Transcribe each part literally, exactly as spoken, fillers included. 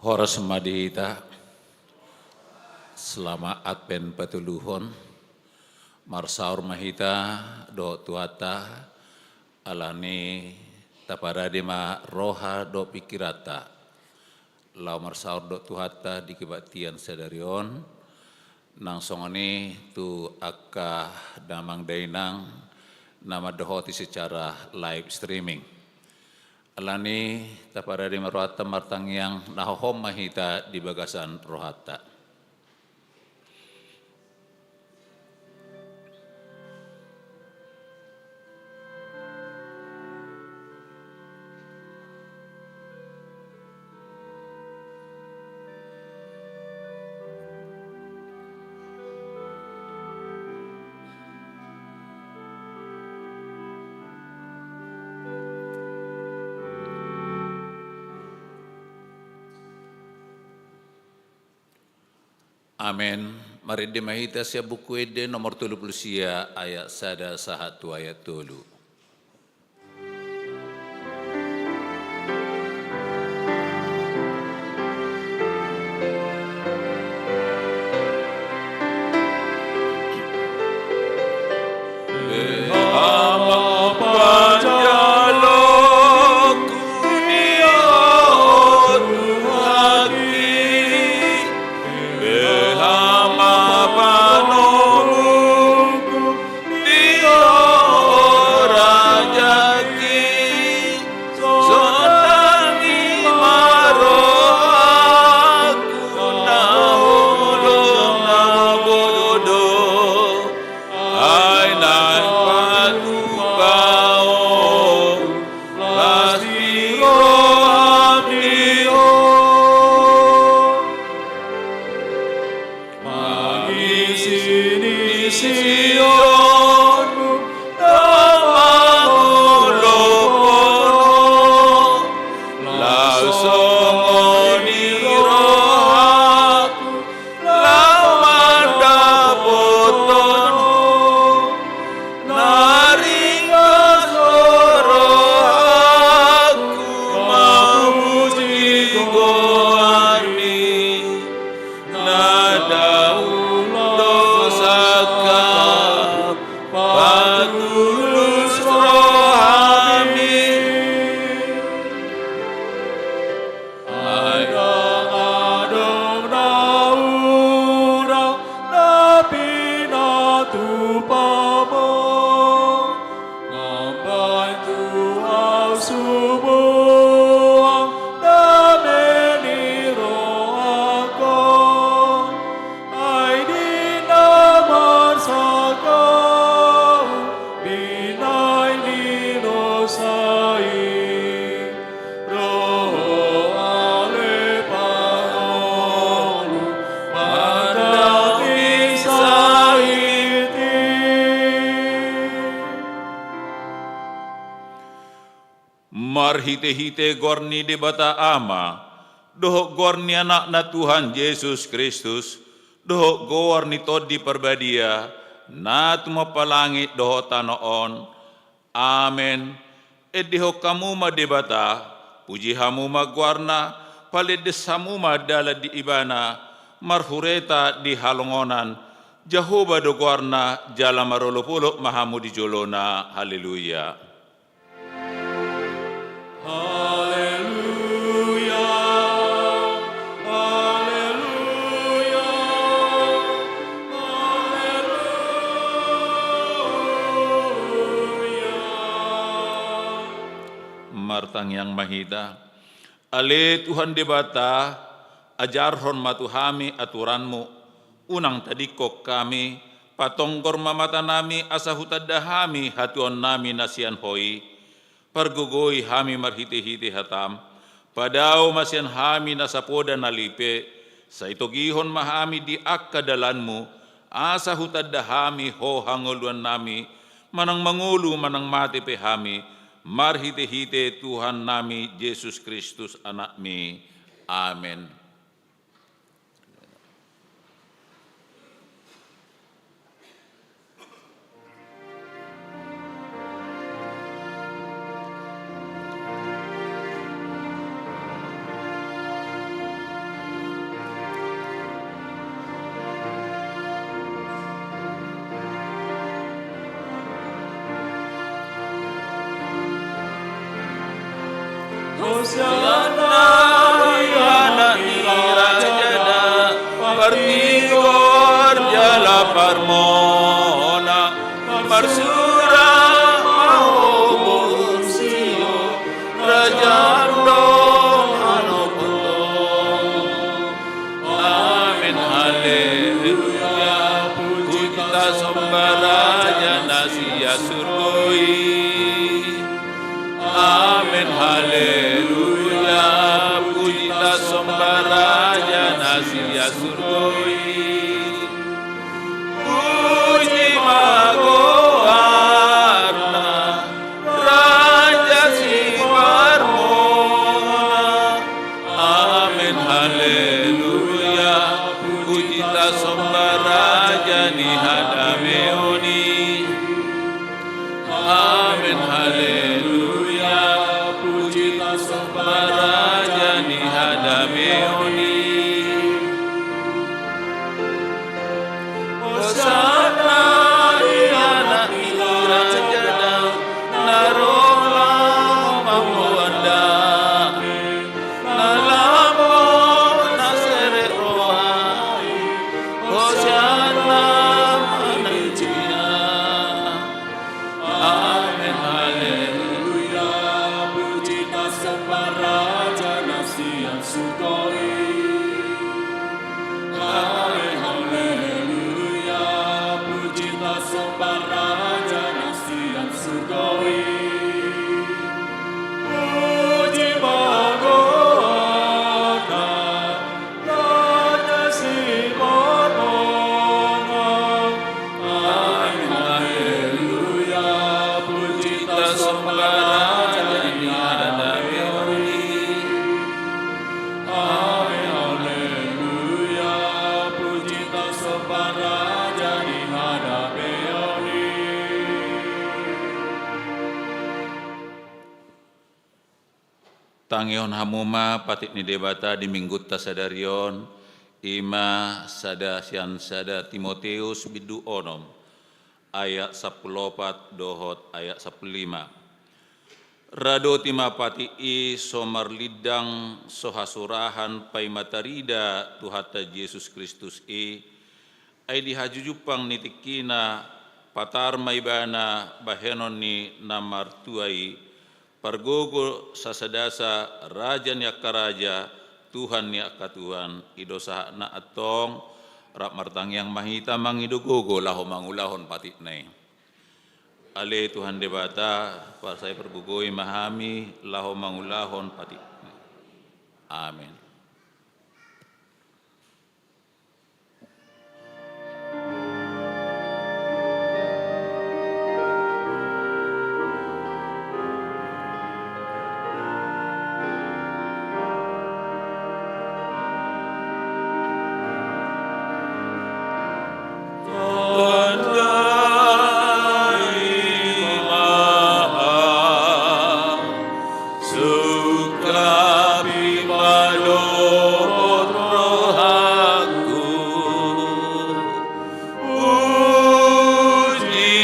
Horas ma di hita. Selama Advent patoluhon. Marsaor ma hita dohot Tuhanta, alani taparade ma roha dohot pingkiranta laho marsaor dohot Tuhanta di kebaktian sadari on, nang songon i tu angka damang dainang na mandohoti secara live streaming. Alani taparade ma rohanta martangiang, na hohom ma hita di bagasan rohanta. Amen. Marende ma hita sian Buku Ende nomor tolu pulu sia, ayat sada sahat tu ayat tolu. Beha ma panjaloku di Ho Tuhangki, beha ma panonguku di Ho Rajangki, sonang i ma rohangku na holong na bodo, ai naeng patupaonku las ni roham di Ho. Mangisingisionmu na mangolophon Ho, laos songon i rohangku laho mandapothon Ho. Na ringgas do rohangku mamuji goarmi, na daun do sangkap patulus rohami. Ai ndang adong na hurang na pinatupamu, ngambahen tu ahu sumuang dame ni rohangku. Ai di na marsangkaon binahen ni dosa i, ro Ho ale pangolu mandang sahit i. Marhitehite goar ni Debata Ama, dohot goar ni Anakna Tuhan Jesus Kristus, dohot goar ni Tondi Parbadia, na tumompa langit dohot tano on. Amen. Endehon hamu ma Debata, puji hamu ma goarna, palende hamu ma dalan di Ibana, marhureta di halongonan. Jahowa do goarna, jala marolopolop ma hamu di jolona. Haleluya. Haleluya, haleluya, haleluya. Martangiang ma hita. Ale Tuhan Debata, ajarhon ma tu hami aturanmu, unang tadingkon hami, patonggor ma matanami asa hutanda hami hatuannami na sian Ho i. Pargogoi hami marhitehite hatam, padao ma sian hami na sapoda na lipe, sai togihon ma hami di angka dalanmu, asa hutanda hami Ho hangoluannami, manang mangolu manang mate pe hami, marhitehite Tuhannami Jesus Kristus Anakmi. Amen. surgo i. Puji ma goarna, Raja Simarmona. Amen, haleluya. Puji tasomba Raja ni hadameon i. Amen, haleluya. Puji tasomba Raja ni hadameon i. Hosana di anak ni Raja Daud, na ro mamboan dame, na lambo na serep roha i. Hosana ma di ia. Amen, haleluya. Puji tasomba Raja na sian surgo i. Amen, haleluya. Puji tasomba Raja na sian surgo i. Puji ma goarna, Raja Simarmona. Amen, haleluya. Puji tasomba Raja ni hadameon i. Amen, haleluya. Puji tasomba Raja ni hadameon i. Tangihon hamu ma patik ni Debata di Minggunta sadari on, i ma sada sian sada Timoteus bindu onom, ayat sampulu opat dohot ayat sampulu lima. Radoti ma patik i so marlindang, so hasurahan paima tarida Tuhanta Jesus Kristus i, ai di hajujumpang ni tingkina patar ma ibana bahenon ni na martua i, pargogo sasadasa, Raja ni angka raja, Tuhan ni angka Tuhan. I do sahatna antong, rap martangiang ma hita mangido gogo laho mangulahon patikna i. Ale Tuhan Debata, parsai pargogoi ma hami laho mangulahon patikna i. Amen. Tandai ma, sungkapi ma dohot rohangku. Puji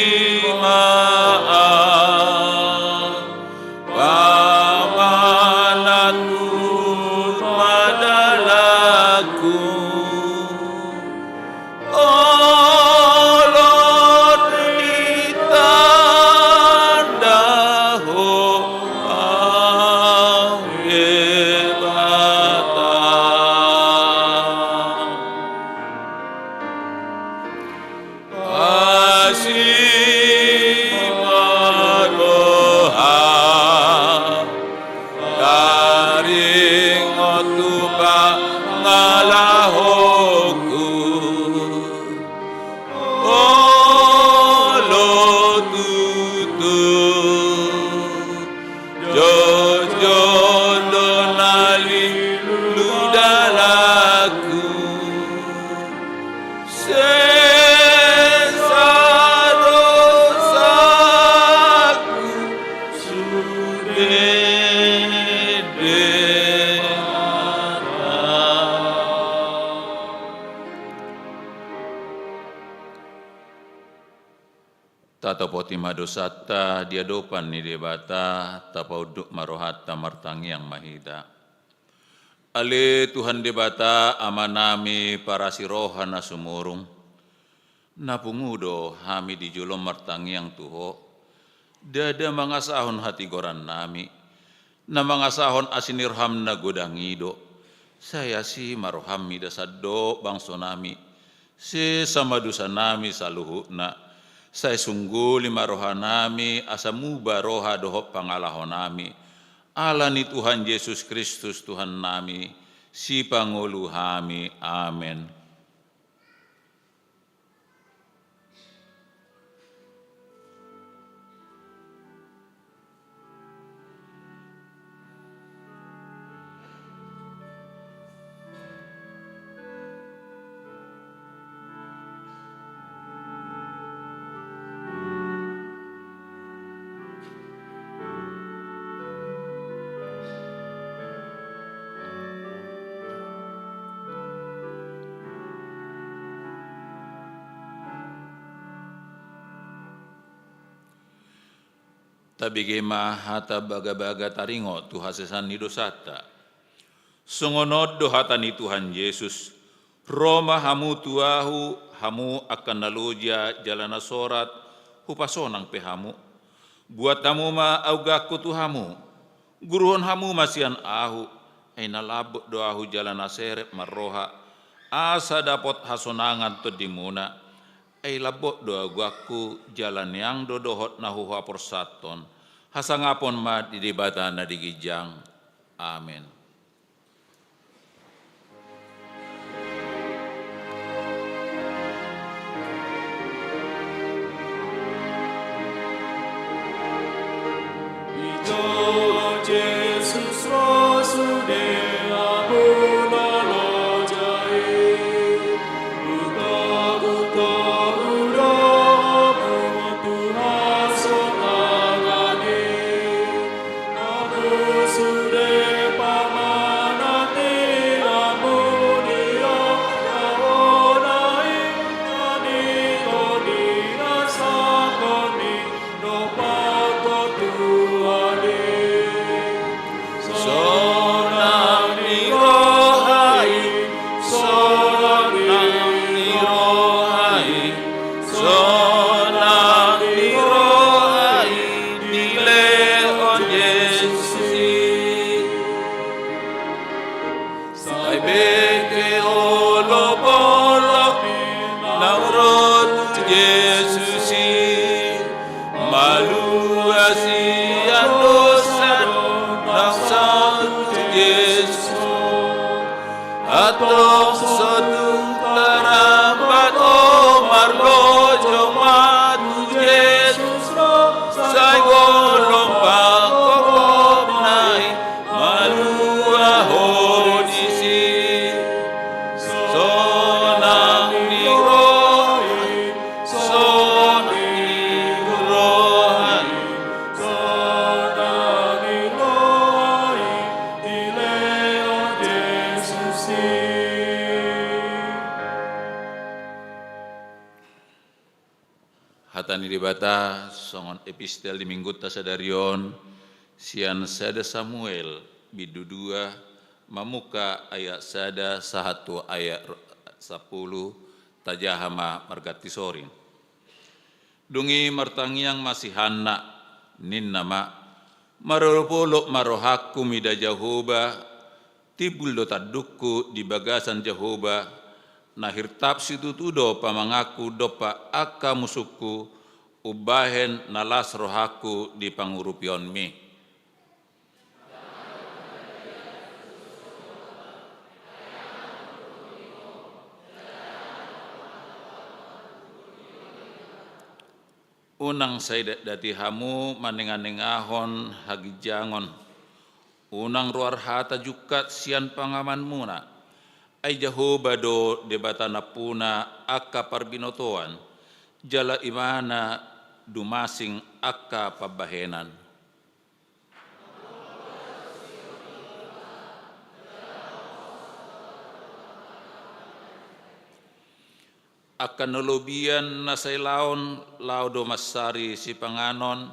ma, pamananku ma dalanku. Olo ditanda Ho, Debata. Asi ma roha, taringot tu pangalahonku. Olo tutu, jotjot do na lilu dalanku. Sesa dosaku sude, Debata. Tatopoti ma dosanta di adopan ni Debata, tapaunduk ma rohanta, martangiang ma hita. Ale Tuhan Debata, Amanami parasi roha na sumurung, na pungu do hami di jolo martangiang tu Ho. Ndada mangasahon hatigorannami, na mangasahon asi ni roham na godang i do. Sai asi ma roham mida sandok bangsonami, sesa ma dosanami saluhutna. Sai sungguli ma rohanami asa muba roha dohot pangalahonami. Ala ni Tuhan Jesus Kristus Tuhannami, Sipangolu hami. Amen. Tabege ma hata bagabaga taringot tu hasesaan ni dosanta. Songon on do hata ni Tuhan Jesus: Ro ma hamu tu Ahu, hamu angka na loja jala na sorat, hupasonang pe hamu. Buat hamu ma auganku tu hamu. Guruhon hamu ma sian Ahu, ai na lambok do Ahu jala na serep marroha, asa dapot hasonangan tondimuna. Ai lambok do auganku, jala niang do dohot na huhaporsathon. Hasangapon ma di Debata na di ginjang. Amen. Ito Jesus ro sude hamu na loja i. Hutogutogu do hamu tu hasonangan i. Hamu sude pamanat i, hamu ni hona i, na nitoni na sangkot i, dompak tu Tuhan i. Sonang ni roha i, sonang ni roha i, sonang ni roha i, dilehon Jesus i. Sai bege olopolop i, na ro tu Jesus i. Malua sian dosa do na saut tu Jesus. Antong so tung tarlambat ho, marlojo ma tu Jesus ro, sai golom pangkophopna i, malua ho disi. Sonang ni roha i, sonang ni roha i, sonang ni roha i, dilehon Jesus i. Hata ni Debata songon epistel di Minggunta sadari on, sian sada Samuel bindu dua, mamungka ayat sada sahat tu ayat sampulu. Tajaha ma marganti soring. Dung i martangiang ma si Hanna, ninna ma: Marolopolop ma rohangku mida Jahowa, timbul do tandukku di bagasan Jahowa. Na hirtap situtu do pamanganku dompak angka musungku, umbahen na las rohangku di pangurupionmi. Unang sai datdati hamu manenganengahon haginjangon. Unang ruar hata jungkat sian pangamanmuna. Ai Jahowa do Debata nampuna angka parbinotoan, jala Ibana dumasing angka pambahenan. Angka na lobian na sai laon laho do mansari sipanganon,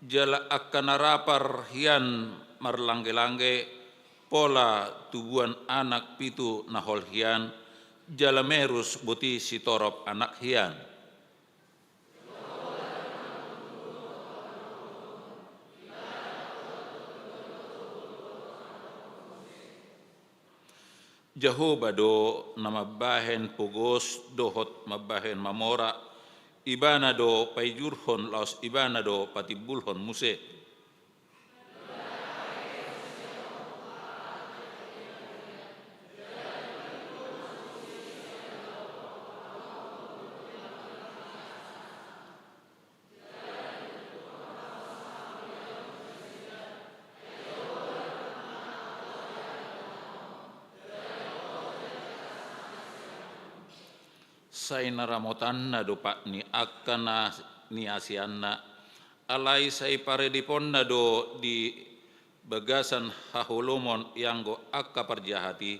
jala angka na rapar hian marlanggelangge, pola tubuan anak pitu na hol hian, jala merus boti sitorop anak hian. Jahowa do na mambahen pogos dohot mambahen mamora, Ibana do paijurhon laos Ibana do patimbulhon muse. Sai na ramotanna do pat ni angka na niasianna, alai sai parediponna do di bagasan haholomon ianggo angka parjahat i,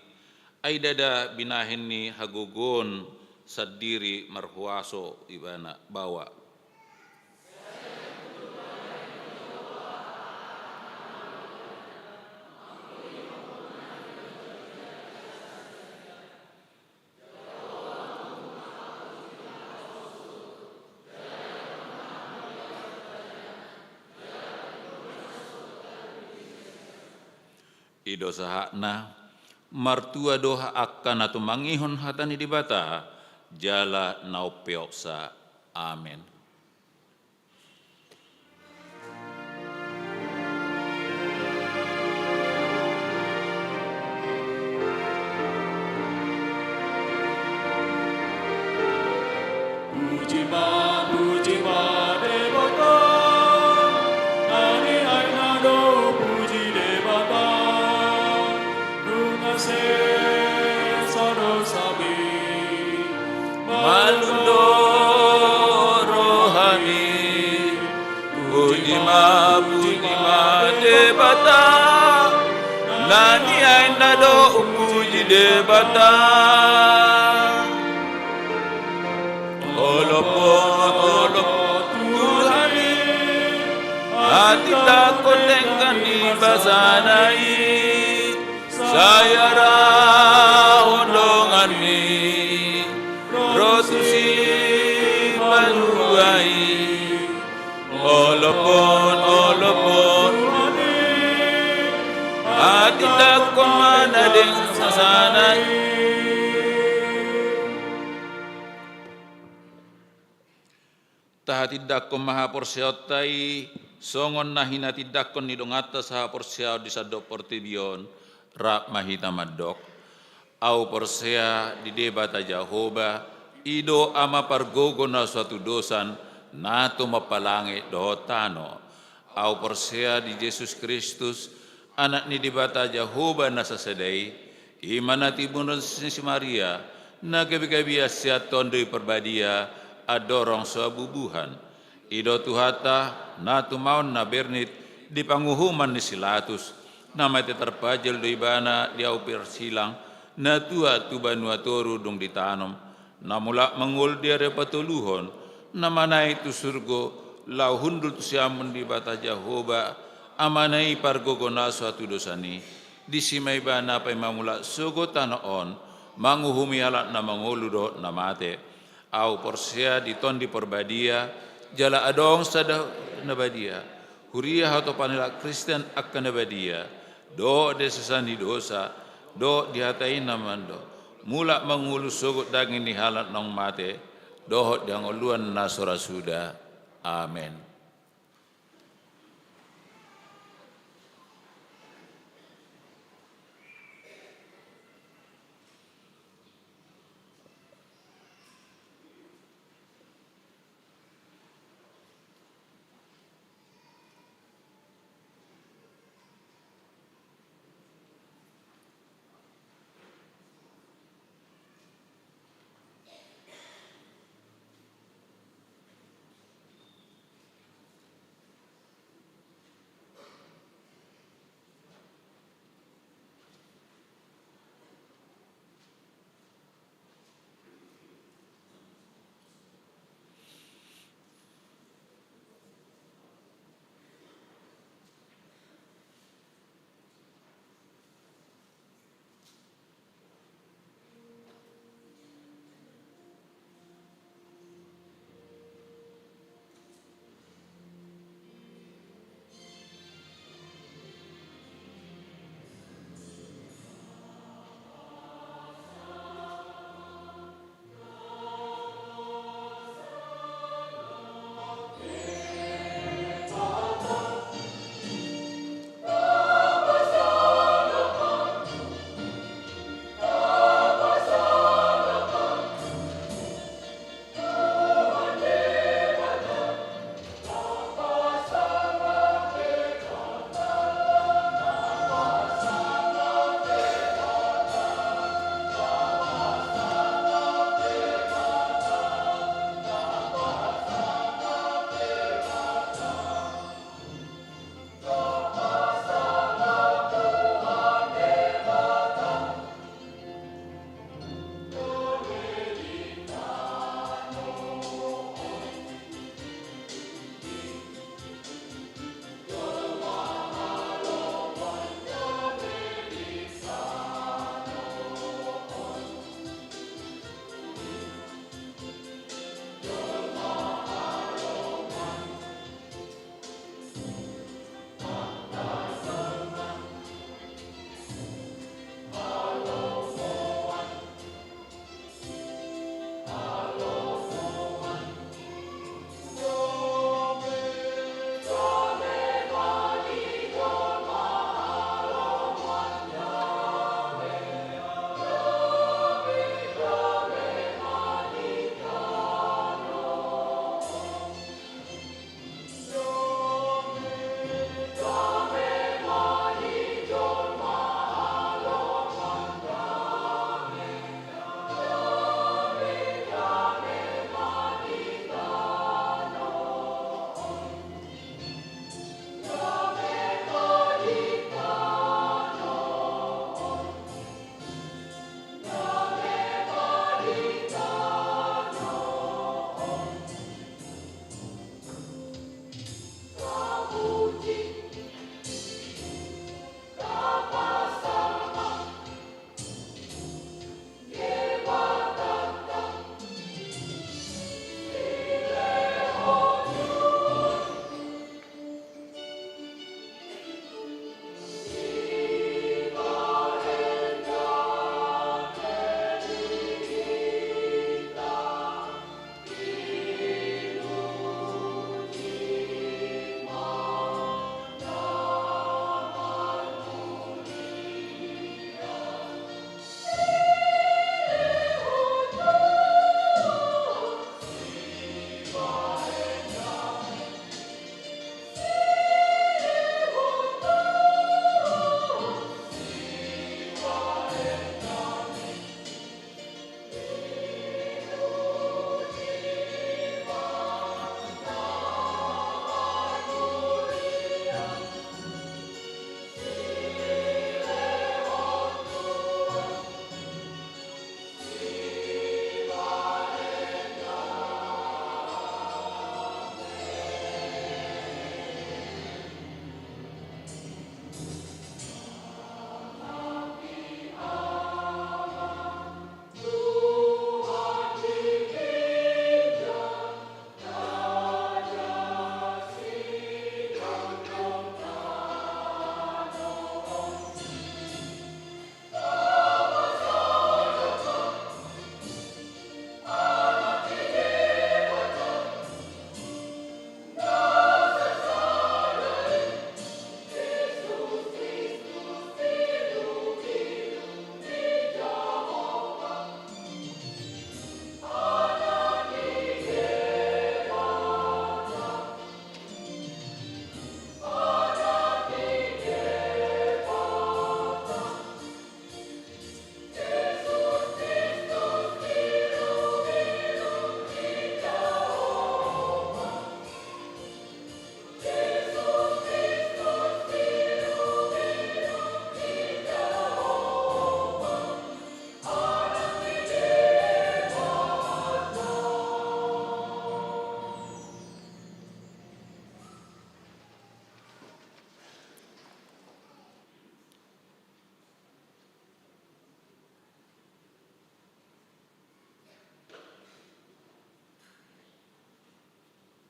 ai ndada binahen ni hagogoon sandiri marhuaso ibana baoa. I do sahatna, martua do angka na tumangihon hata ni Debata, jala na umpeopsa. Amen. Puji ma, puji ma Debata, na niaina do puji Debata, nunga sesa dosami, malum do rohami. Puji ma, puji ma Debata, na niaina do puji Debata. Olopon, olopon Tuhan i, hatindangkon denggan ni basana i, sai arahon donganni ro tu sipaluai. Olopon, olopon, hatindangkon ma na denggan basana i. Tahatindangkon ma haporseaonta i, songon na hinatindangkon ni donganta sahaporseaon di sandok portibi on, rap ma hita mandok. Au porsea di Debata Jahowa, i do Ama pargogo na so hatudosan, na tumompa langit dohot tano. Au porsea di Jesus Kristus, Anak ni Debata Jahowa na sasada i, i ma na tibu ni si Maria, na gabegabean sian Tondi Parbadia, andorang so habubuhan. I do Tuhanta, na tumaon na bernit di panguhuman ni si Latus, na mate tarpajal do ibana di ahu parsilang, na tuat tu banua toru dung ditanom, na mulak mangolu di ari patoluhon, na manaek tu surgo, laho hundul tu siamun ni Debata Jahowa, Amana i pargogo na so hatudosan i, disi ma ibana paima mulak sogot tano on, manguhumi halak na mangolu dohot na mate. Au porsea di Tondi Parbadia, jala adong sada na badia. Huria hatopan ni halak Kristen angka na badia, dohot di hasesaan ni dosa, dohot di hata i na mandok. Mulak mangolu sogot daging ni halak naung mate, dohot di hangoluan na so ra suda. Amen.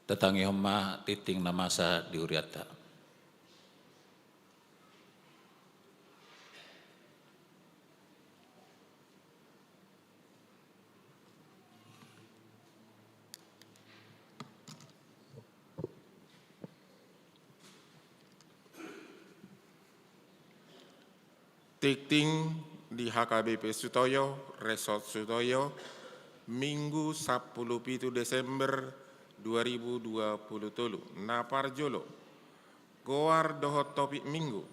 Tatangihon ma tingting na masa di hurianta. Tingting di H K B P Sutoyo, Resort Sutoyo, Minggu sampulu pitu Desember dua ribu dua puluh tolu. Na parjolo, goar dohot topik Minggu.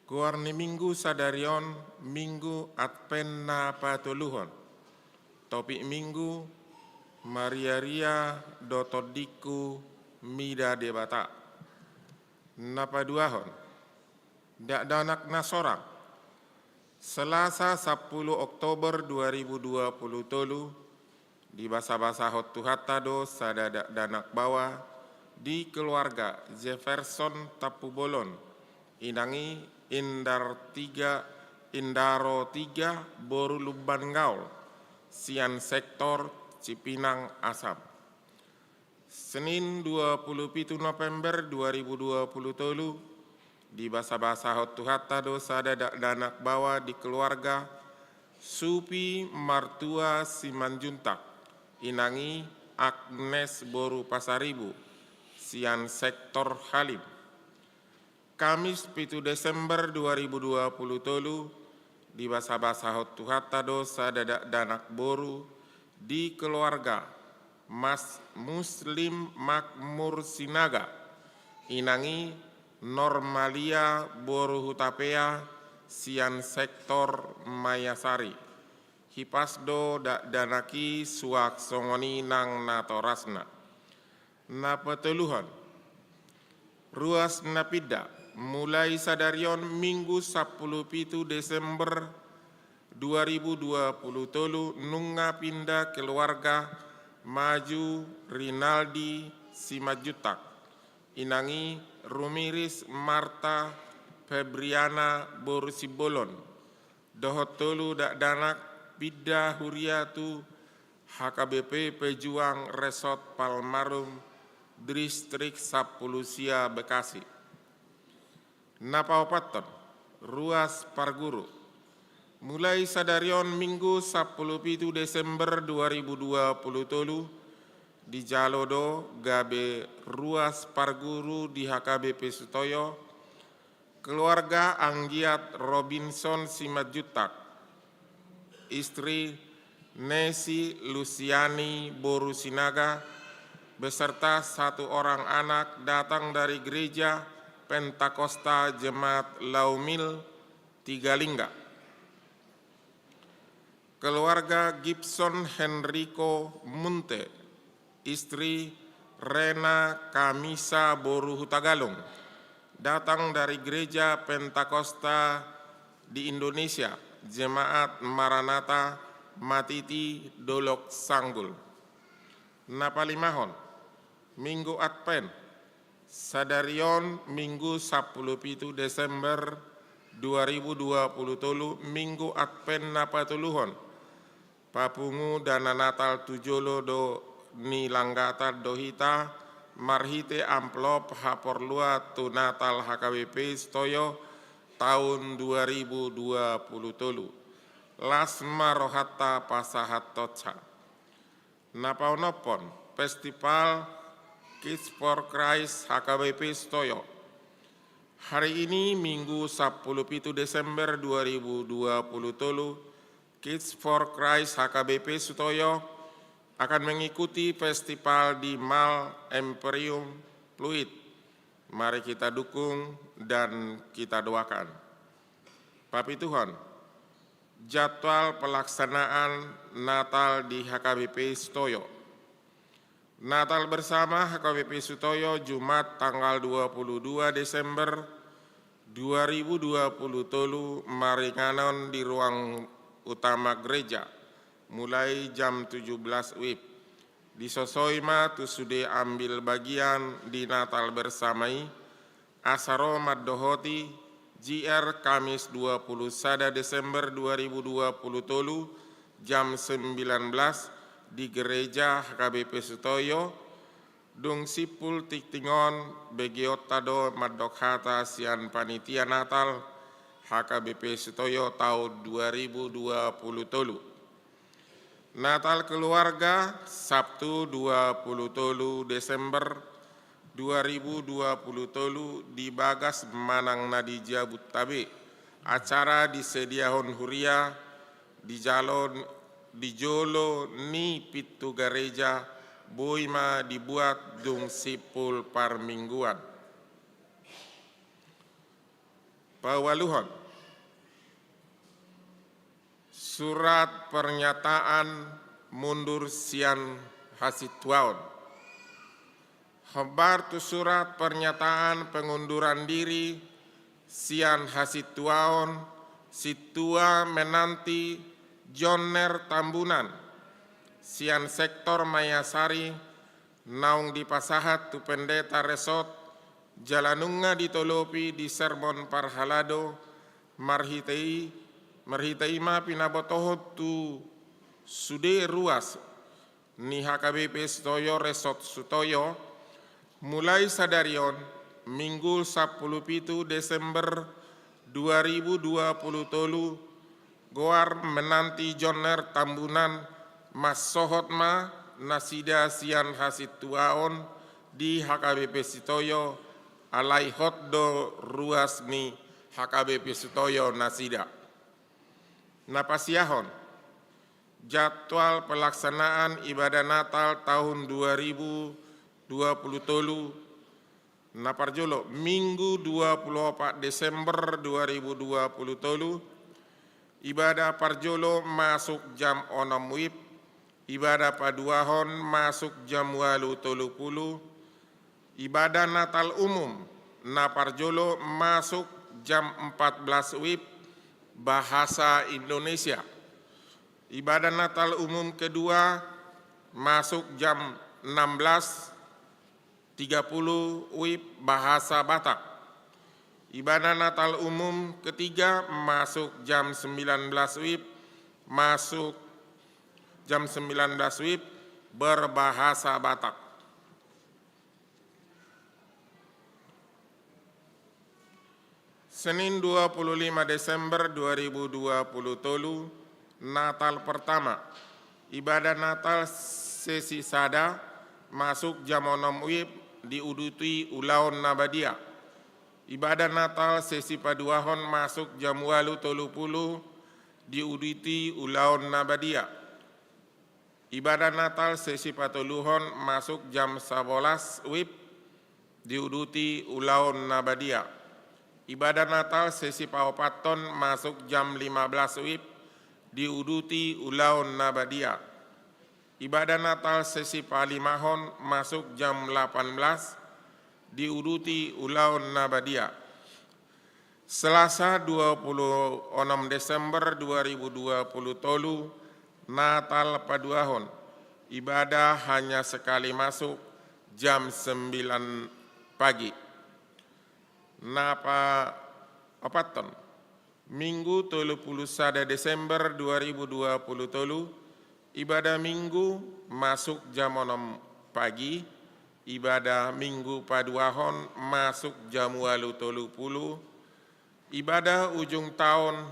Goar ni Minggu sadari on Minggu Advent na patoluhon. Topik Minggu: Mariaria do tondingku mida Debata. Na paduahon, dakdanak na sorang. Selasa sampulu Oktober dua ribu dua puluh tolu, dibasabasahon Tuhanta do sada dakdanak baoa di keluarga Jefferson Tampubolon, inang i Indar tiga, Indaro tiga, boru Lumban Gaol, sian sektor Cipinang, Asam. Senin dua puluh pitu November dua ribu dua puluh tolu, dibasabasahon Tuhanta do sada dakdanak baoa di keluarga Supi Martua Simanjuntak, inang i Agnes boru Pasaribu, sian sektor Halim. Kamis pitu Desember dua ribu dua puluh tolu, dibasabasahon Tuhanta do sada dakdanak boru di keluarga Mas Muslim Makmur Sinaga, inang i Normalia boru Hutapea, sian sektor Maiasari. Hipas do dakdanak i suang songon i nang natorasna. Na patoluhon, ruas na pinda. Mulai sadari on Minggu sampulu pitu Desember dua ribu dua puluh tolu, nunga pinda keluarga Maju Rinaldi Simanjuntak, inang i Rumiris Marta Febriana boru Simbolon, dohot tolu dakdanak pinda huria tu H K B P Pejuang Resort Palmarum, Distrik Sampulu Sia, Bekasi. Na paopathon, ruas parguru. Mulai sadari on Minggu sampulu pitu Desember dua ribu dua puluh tolu, dijalo do gabe ruas parguru di H K B P Sutoyo, keluarga Anggiat Robinson Simanjuntak, istri Nesi Lusiani boru Sinaga, beserta satu orang anak, datang dari Gereja Pentakosta Jemaat Laumil, Tiga Lingga. Keluarga Gibson Henrico Munte, istri Rena Kamisa boru Hutagalung, datang dari Gereja Pentakosta di Indonesia, Jemaat Maranatha Matiti, Dolok Sanggul. Na palimahon, Minggu Advent. Sadari on Minggu sampulu pitu Desember dua ribu dua puluh tolu, Minggu Advent na patoluhon. Papungu dana Natal tu jolo do nilanggatan do hita marhite amplop haporluan tu Natal H K B P Sutoyo taon dua ribu dua puluh tolu. Las ma rohanta pasahathonsa. Na paonomhon, Festival Kids for Christ H K B P Sutoyo. Hari ini, Minggu sampulu pitu Desember dua ribu dua puluh tolu, Kids for Christ H K B P Sutoyo akan mengikuti festival di Mall Emporium Pluit. Mari kita dukung dan kita doakan. Papituhon, jadwal pelaksanaan Natal di H K B P Sutoyo. Natal bersama H K B P Sutoyo, Jumat tanggal dua puluh dua Desember dua ribu dua puluh tolu, maringanon di ruang utama gereja, mulai jam tujuh belas wib. Disosoi ma tu sude ambil bagian di Natal bersama i, asa ro mandohoti J R Kamis dua puluh sada Desember dua ribu dua puluh tolu jam sembilan belas di Gereja H K B P Sutoyo, Dung simpul tingting on, begeonta do mandok hata sian panitia Natal H K B P Sutoyo taon dua ribu dua puluh tolu. Natal keluarga, Sabtu dua puluh tolu Desember dua ribu dua puluh tolu, di bagas manang na di jabunta be. Acara disediahon huria di jalo, di jolo ni pintu gareja, boi ma dibuat dung simpul parmingguan. Paualuhon. Surat pernyataan mundur sian hasintuaon. Hombar tu surat pernyataan pengunduran diri sian hasintuaon, Sintua Menanti Jonner Tambunan, sian sektor Maiasari, naung dipasahat tu pendeta resort, jala nunga ditolopi di sermon parhalado, marhite i, marhite i ma pinabotohon tu sude ruas ni H K B P Sutoyo Resort Sutoyo, mulai sadari on, Minggu sampulu pitu Desember dua ribu dua puluh tolu, goar Menanti Jonner Tambunan, mansohot ma nasida sian hasintuaon di H K B P Sutoyo, alai hot do ruas ni H K B P Sutoyo nasida. Na pasiahon. Jadwal pelaksanaan ibadah Natal tahun dua ribu dua puluh tolu. Na parjolo, Minggu dua puluh opat Desember dua ribu dua puluh tolu, ibadah parjolo masuk jam onom wib, ibadah paduahon masuk jam ualu tolu pulu, ibadah Natal umum na parjolo masuk jam empat belas wib, bahasa Indonesia. Ibadah Natal umum kedua masuk jam enam belas tiga puluh wib, bahasa Batak. Ibadah Natal umum ketiga masuk jam sembilan belas wib, masuk jam sembilan belas wib, berbahasa Batak. Senin dua puluh lima Desember dua ribu dua puluh tolu, Natal pertama. Ibadah Natal sesi sada masuk jam onom wib, diuduti ulaon na badia. Ibadah Natal sesi paduahon masuk jam ualu tolu pulu, diuduti ulaon na badia. Ibadah Natal sesi patoluhon masuk jam sabolas wib, diuduti ulaon na badia. Ibadah Natal sesi paopathon masuk jam lima belas wib, diuduti ulaon na badia. Ibadah Natal sesi palimahon masuk jam lapan belas, diuduti ulaon na badia. Selasa dua puluh onom Desember dua ribu dua puluh tolu, Natal paduahon, ibadah hanya sekali masuk jam sembilan pagi. Na paopathon, Minggu tolu puluh sada Desember dua ribu dua puluh tolu, ibadah Minggu masuk jam onom pagi, ibadah Minggu paduahon masuk jam ualu tolu pulu, ibadah ujung taon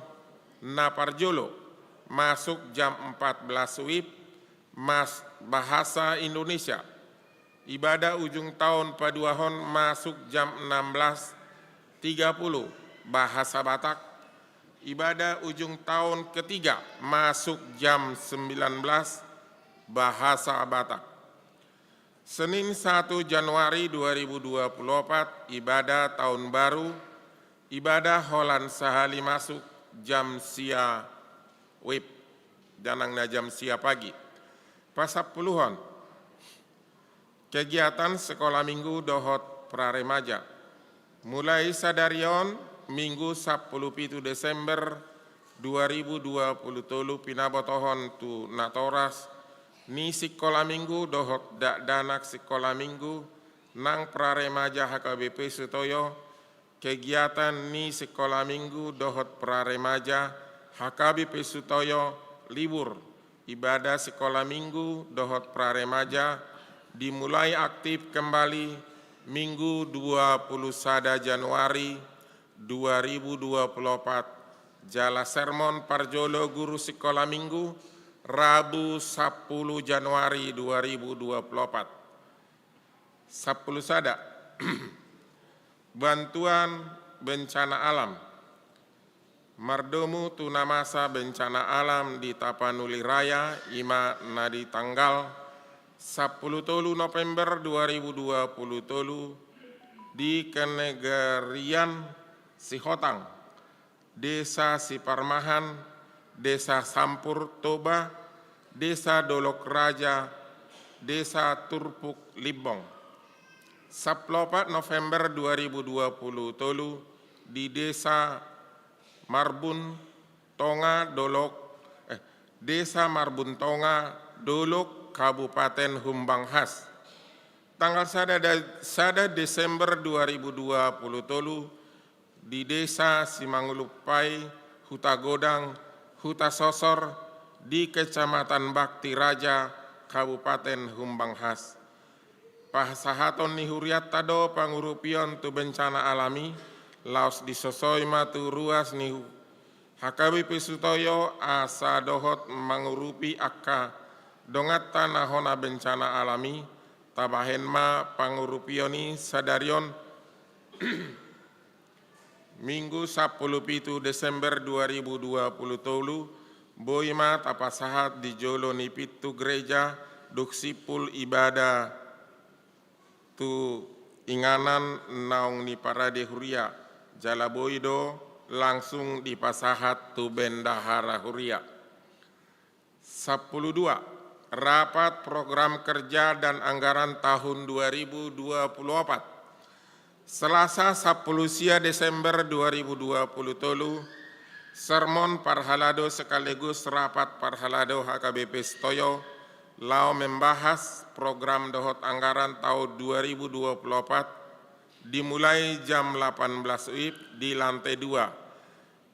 na parjolo masuk jam empat belas wib, mas-, bahasa Indonesia. Ibadah ujung taon paduahon masuk jam enam belas tiga puluh, bahasa Batak. Ibadah ujung taon ketiga masuk jam sembilan belas, bahasa Batak. Senin satu Januari dua ribu dua puluh opat, ibadah tahun baru, ibadah holan sahali masuk jam sia wib, janang na jam sia pagi. Pasampuluhon. Kegiatan sekolah minggu dohot praremaja. Mulai sadari on, Minggu sampulu pitu Desember dua ribu dua puluh tolu, pinabotohon tu natoras ni sikola minggu dohot dakdanak sikola minggu nang praremaja H K B P Sutoyo, kegiatan ni sikola minggu dohot praremaja H K B P Sutoyo libur, ibadah sikola minggu dohot praremaja Dimulai aktif kembali Minggu dua puluh sada Januari dua ribu dua puluh opat, jala sermon parjolo guru sikola Minggu, Rabu sampulu Januari dua ribu dua puluh opat. Sampulu sada. Bantuan bencana alam. Mardomu tu na masa bencana alam di Tapanuli Raya, i ma na di tanggal sampulu tolu November dua ribu dua puluh tolu, di Kenegarian Sihotang, Desa Siparmahan, Desa Sampur Toba, Desa Dolok Raja, Desa Turpuk Limbong. Sampulu opat November dua ribu dua puluh tolu, di Desa Marbun Tonga Dolok, eh, Desa Marbun Tonga Dolok, Kabupaten Humbang Has. Tanggal sada da-, sada Desember dua ribu dua puluh tolu, di Desa Simanguluppai, Hutagodang, Hutasosor, di Kecamatan Bakti Raja, Kabupaten Humbang Has. Pasahaton ni hurianta do pangurupion tu bencana alam i, laos disosoi ma tu ruas ni hu-, H K B P Sutoyo asa dohot mangurupi angka donganta na hona bencana alam i. Tabahen ma pangurupion i sadari on, Minggu sampulu pitu Desember dua ribu dua puluh tolu, boi ma tapasahat di jolo ni pintu gereja dung simpul ibadah tu inganan naung niparade huria, jala boi do langsung dipasahat tu bendahara huria. Sampulu dua. Rapat program kerja dan anggaran tahun dua ribu dua puluh opat. Selasa sampulu sia Desember dua ribu dua puluh tolu, sermon parhalado sekaligus rapat parhalado H K B P Sutoyo, laho membahas program dohot anggaran tahun dua ribu dua puluh opat, dimulai jam lapan belas WIB di lantai dua.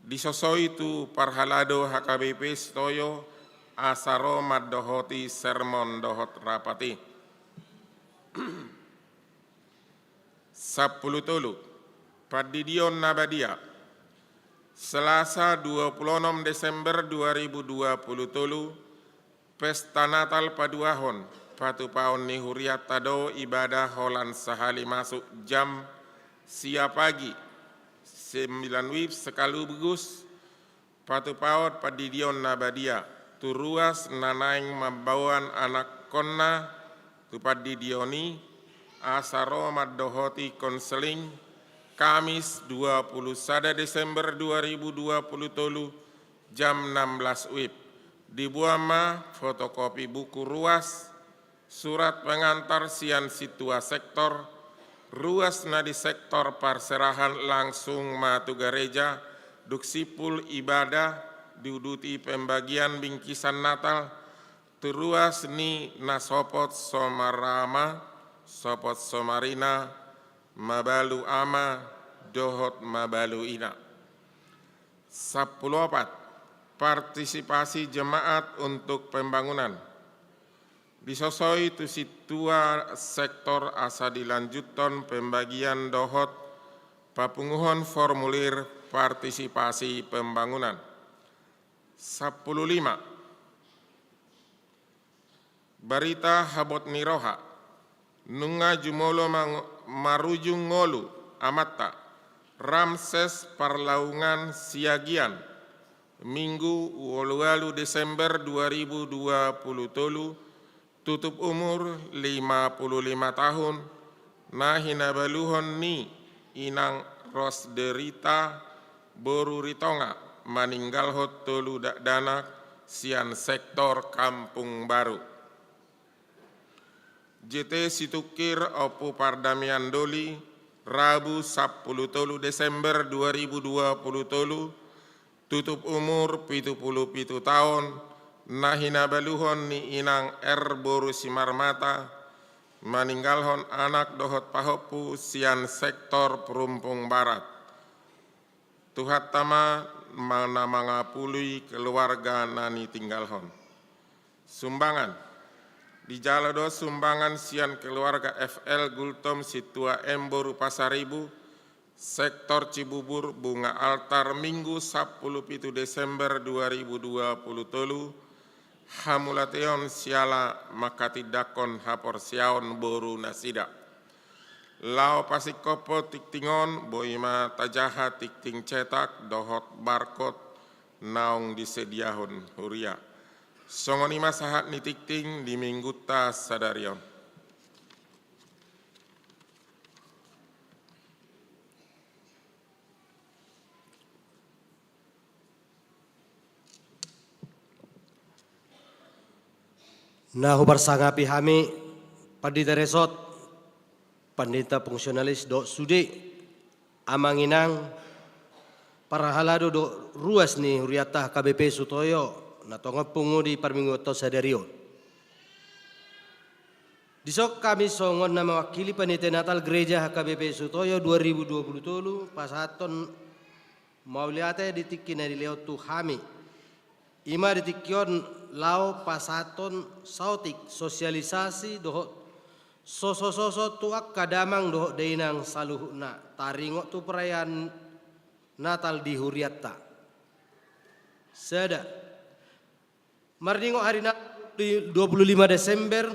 Disosoi tu parhalado H K B P Sutoyo asa ro mandohoti sermon dohot rapat i. Sampulu tolu. Pandidion na badia. Selasa dua puluh onom Desember dua ribu dua puluh tolu, Pesta Natal paduahon, patupaon ni hurianta do ibadah holan sahali masuk jam sia pagi, sembilan WIB sekaligus patupaon pandidion na badia, tu ruas na naeng mambaoan anakkonna tu pandidion i, asa ro mandohoti konseling, Kamis dua puluh sada Desember dua ribu dua puluh tolu, jam enam belas WIB. Diboan ma fotokopi buku ruas, surat pengantar sian sintua sektor, ruas na di sektor parserahan langsung ma tu gareja, dung simpul ibadah diuduti pembagian bingkisan Natal, tu ruas ni na sopot somarama, sopot somarina, mabalu ama, dohot mabalu ina. Sampulu opat. Partisipasi jemaat untuk pembangunan. Disosoi tu sintua sektor asa dilanjuthon pembagian dohot papunguhon formulir partisipasi pembangunan. Sampulu lima. Barita habot ni roha. Nunga jumolo mang-, marujung ngolu amanta Ramses Parlaungan Siagian, Minggu ualu ualu Desember dua ribu dua puluh tolu, tutup umur lima puluh lima tahun, na hinabaluhon ni inang Rosderita boru Ritonga, maninggalhon tolu dakdanak sian sektor Kampung Baru. J T Situngkir Ompu Pardamian Doli, Rabu sampulu tolu Desember dua ribu dua puluh tolu, tutup umur pitu puluh pitu taon, na hinabaluhon ni inang R boru Simarmata, maninggalhon anak dohot pahompu sian sektor Perumpung Barat. Tuhanta ma na mangapuli keluarga na nitinggalhon. Sumbangan. Dijalo do sumbangan sian keluarga F L Gultom Situa M boru Pasaribu, sektor Cibubur, bunga altar Minggu sampulu pitu Desember dua ribu dua pulu tolu, hamauliateon siala manghatindanghon haporseaon boru nasida. Laho pasingkophon tingting on, boi ma tajaha tingting cetak dohot barcode naung disediahon huria. Songon i ma sahat ni tingting di Minggunta sadari on. Na huparsangapi hami, Pandita Resort, Pandita Fungsionalis dohot sude, amang inang, parhalado dohot ruas ni hurianta H K B P Sutoyo, na tongon pungu di parmingguanta sadari on. Dison hami songon na mewakili Panitia Natal Gereja H K B P Sutoyo dua ribu dua pulu tolu, pasahathon mauliate di tingki na dilehon tu hami. I ma di tingki on laho pasahathon saotik sosialisasi dohot sosososo tu angka damang dohot dainang saluhutna taringot tu perayaan Natal di hurianta. Sada. Marningot hari Natal di dua pulu lima Desember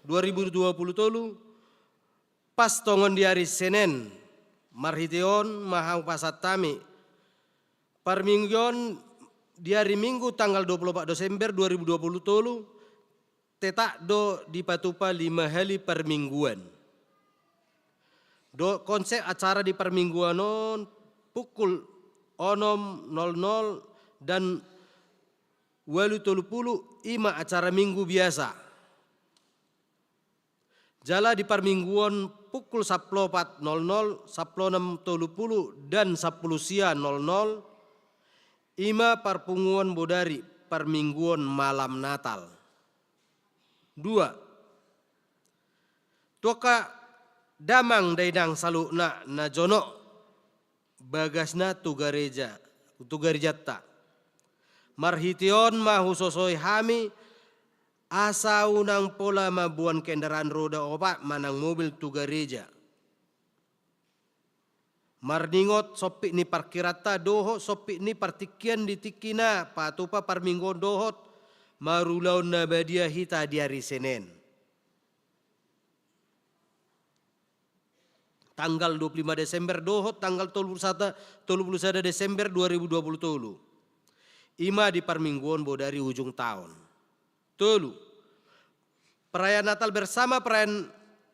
dua ribu dua pulu tolu, pas tongon di ari Senen, marhite on ma hupasahat hami. Parmingguon di ari Minggu tanggal dua pulu opat Desember dua ribu dua pulu tolu, tetap do dipatupa lima hali parmingguan. Do konsep acara di parmingguan on pukul onom nol nol dan ualu tolu pulu, i ma acara Minggu biasa. Jala di parmingguon pukul sampulu opat nol nol, sampulu onom tolu pulu, dan sampulu sia nol nol, i ma parpunguon bodari parmingguon malam Natal. Dua. Tu angka damang dainang saluhutna na jonok bagasna tu gareja, tu garejanta. Marhite on ma husosoi hami, asa unang pola mamboan kendaraan roda opat manang mobil tu gareja. Marningot sompit ni parkiranta dohot sompit ni partingkian di tingki na patupa parmingguon dohot marulaon na badia hita di ari Senen. Tanggal dua pulu lima Desember dohot tanggal tolu pulu sada, tolu pulu sada Desember dua ribu dua pulu tolu. I ma di parmingguon bodari ujung taon. Tolu. Perayaan Natal bersama perayaan,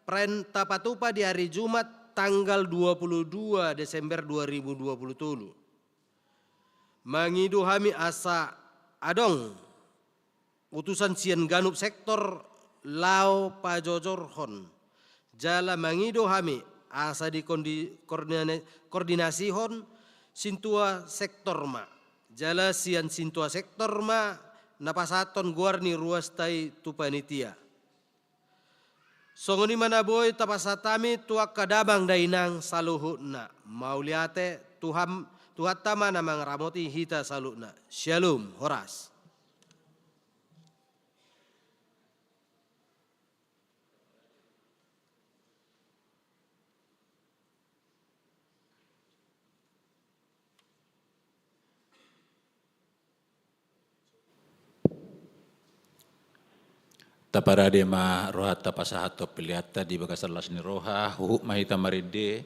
perayaan tapatupa di hari Jumat tanggal dua pulu dua Desember dua ribu dua pulu tolu. Mangido hami asa adong utusan sian ganup sektor laho pajojorhon. Jala mangido hami asa di kondi-, koordina-, koordinasihon sintua sektor ma. Jala sian sintua sektor ma na pasahathon goar ni ruasta i tu panitia. Songon i ma na boi tapasahat hami tu angka damang dainang saluhutna. Mauliate, Tuhan, Tuhanta ma na mangaramoti hita saluhutna. Syalom, horas. Taparade ma rohanta pasahathon peleanta di bagasan las ni roha, huhut ma hita marende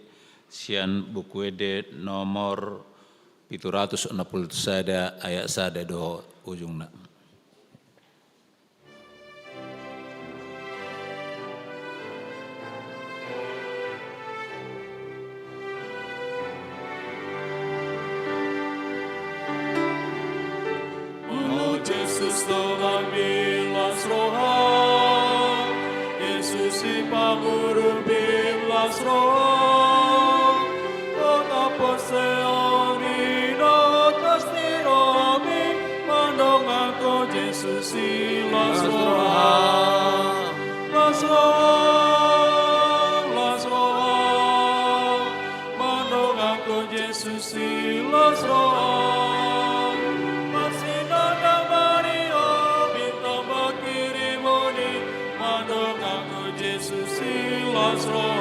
sian Buku Ende nomor pitu ratus onom pulu sada ayat sada dohot ujungna. O Jesus, Tuhanmi las roha. Jesus, Sipangurupmi las roha. Ota poseon i na otas ni rohami, mandongani Ho Jesus i las roha. Las roha, las roha, mandongani Ho Jesus i las roha. Marsinada Maria, bintang panghirimon i, las roham.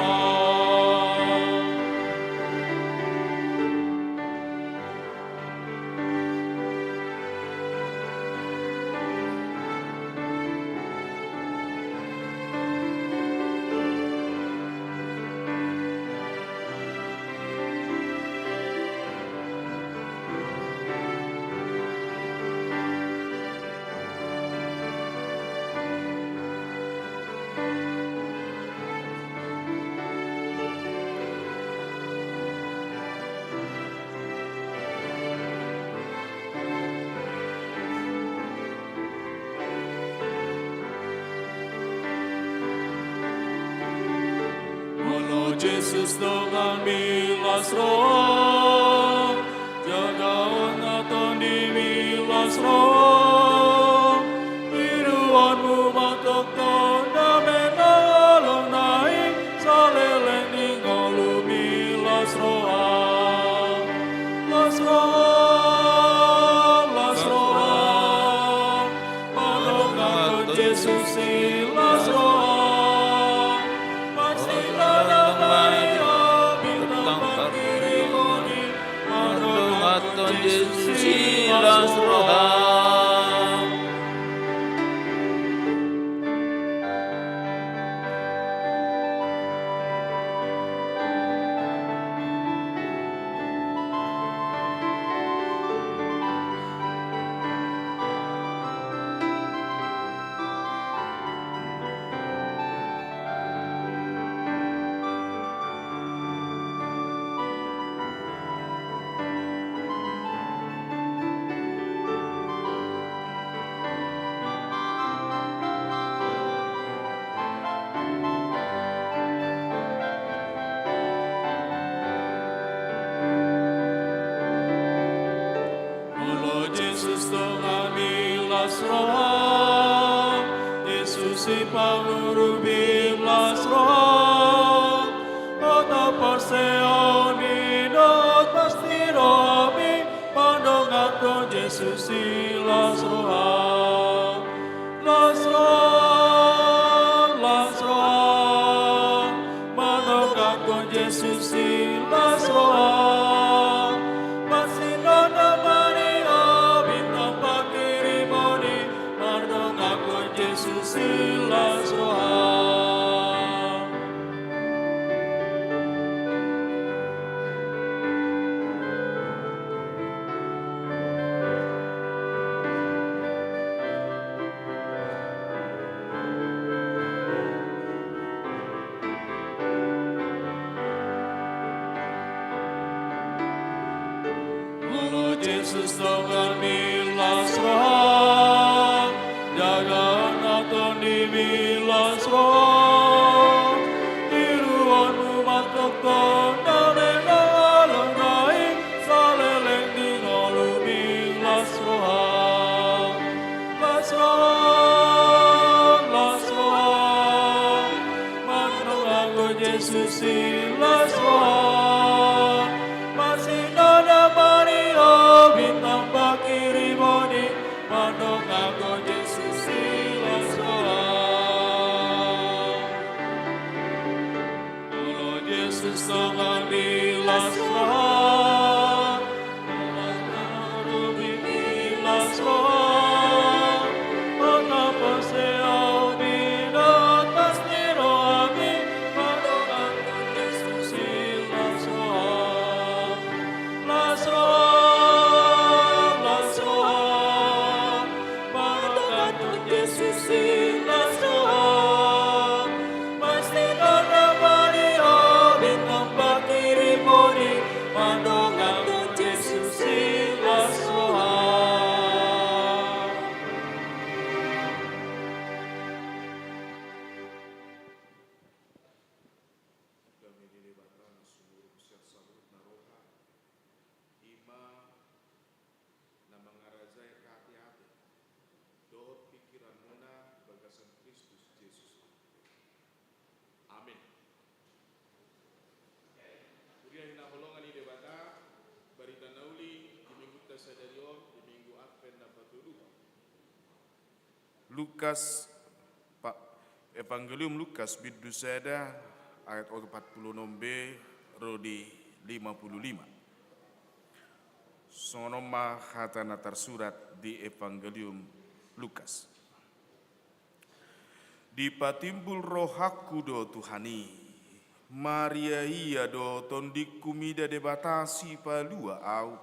Molo Jesus donganmi las roham, jagaon na tondimi las roham, tiruonmu ma tongtong dame na holong naeng saleleng ni ngolumi las roham. Las roham, las roham, mandongakon Jesus i las roham. Pasti na Maria bintang pangkirimon i, mandongakon Jesus i las roham. Molo Jesus donganmi las roham, Jesus i pangurupmi las roham, oto parseaon i dohot pasti rohami, mandongakon Jesus i las roham. Las roham, las roham, mandongakon Jesus i las roham. Pasti na Maria bintang pangkirimon i, mandongakon Jesus i las roham. Molo Jesus donganmi las roham, jagaon na tondimi las roham, tiruonmu ma tongtong dame na holong naeng saleleng ni ngolumi las roham. Las roham, las roham, mandongakon Jesus i las roham. Pasti na Maria bintang pangkirimon i, mandongakon Jesus i las roham. Molo Jesus donganmi las roham, las roham, oto parseaon i dohot pasti rohami, mandongakon Jesus i las roham. Las roham, las roham, mandongakon Jesus i las roham. Pasti na Maria bintang pangkirimon i, mandongakon Jesus i las roham. Dame ni Debata na sumurung sian saluhut na roha, i ma na mangarajai hateatea dohot pingkiranmuna di bagasan Kristus Jesus. Amin. Huria hinaholongan ni Debata, barita na uli di minggunta sadari on, di Minggu Advent na patolu. Lukas, pa-, Evangelium Lukas, bindu sada, Ayat opat pulu onom B ro di lima pulu lima. Songon on ma hata na tarsurat di Evangelium Lukas. Dipatimbul rohangku do Tuhan i, maria ia do tondingku mida Debata Sipalua ahu.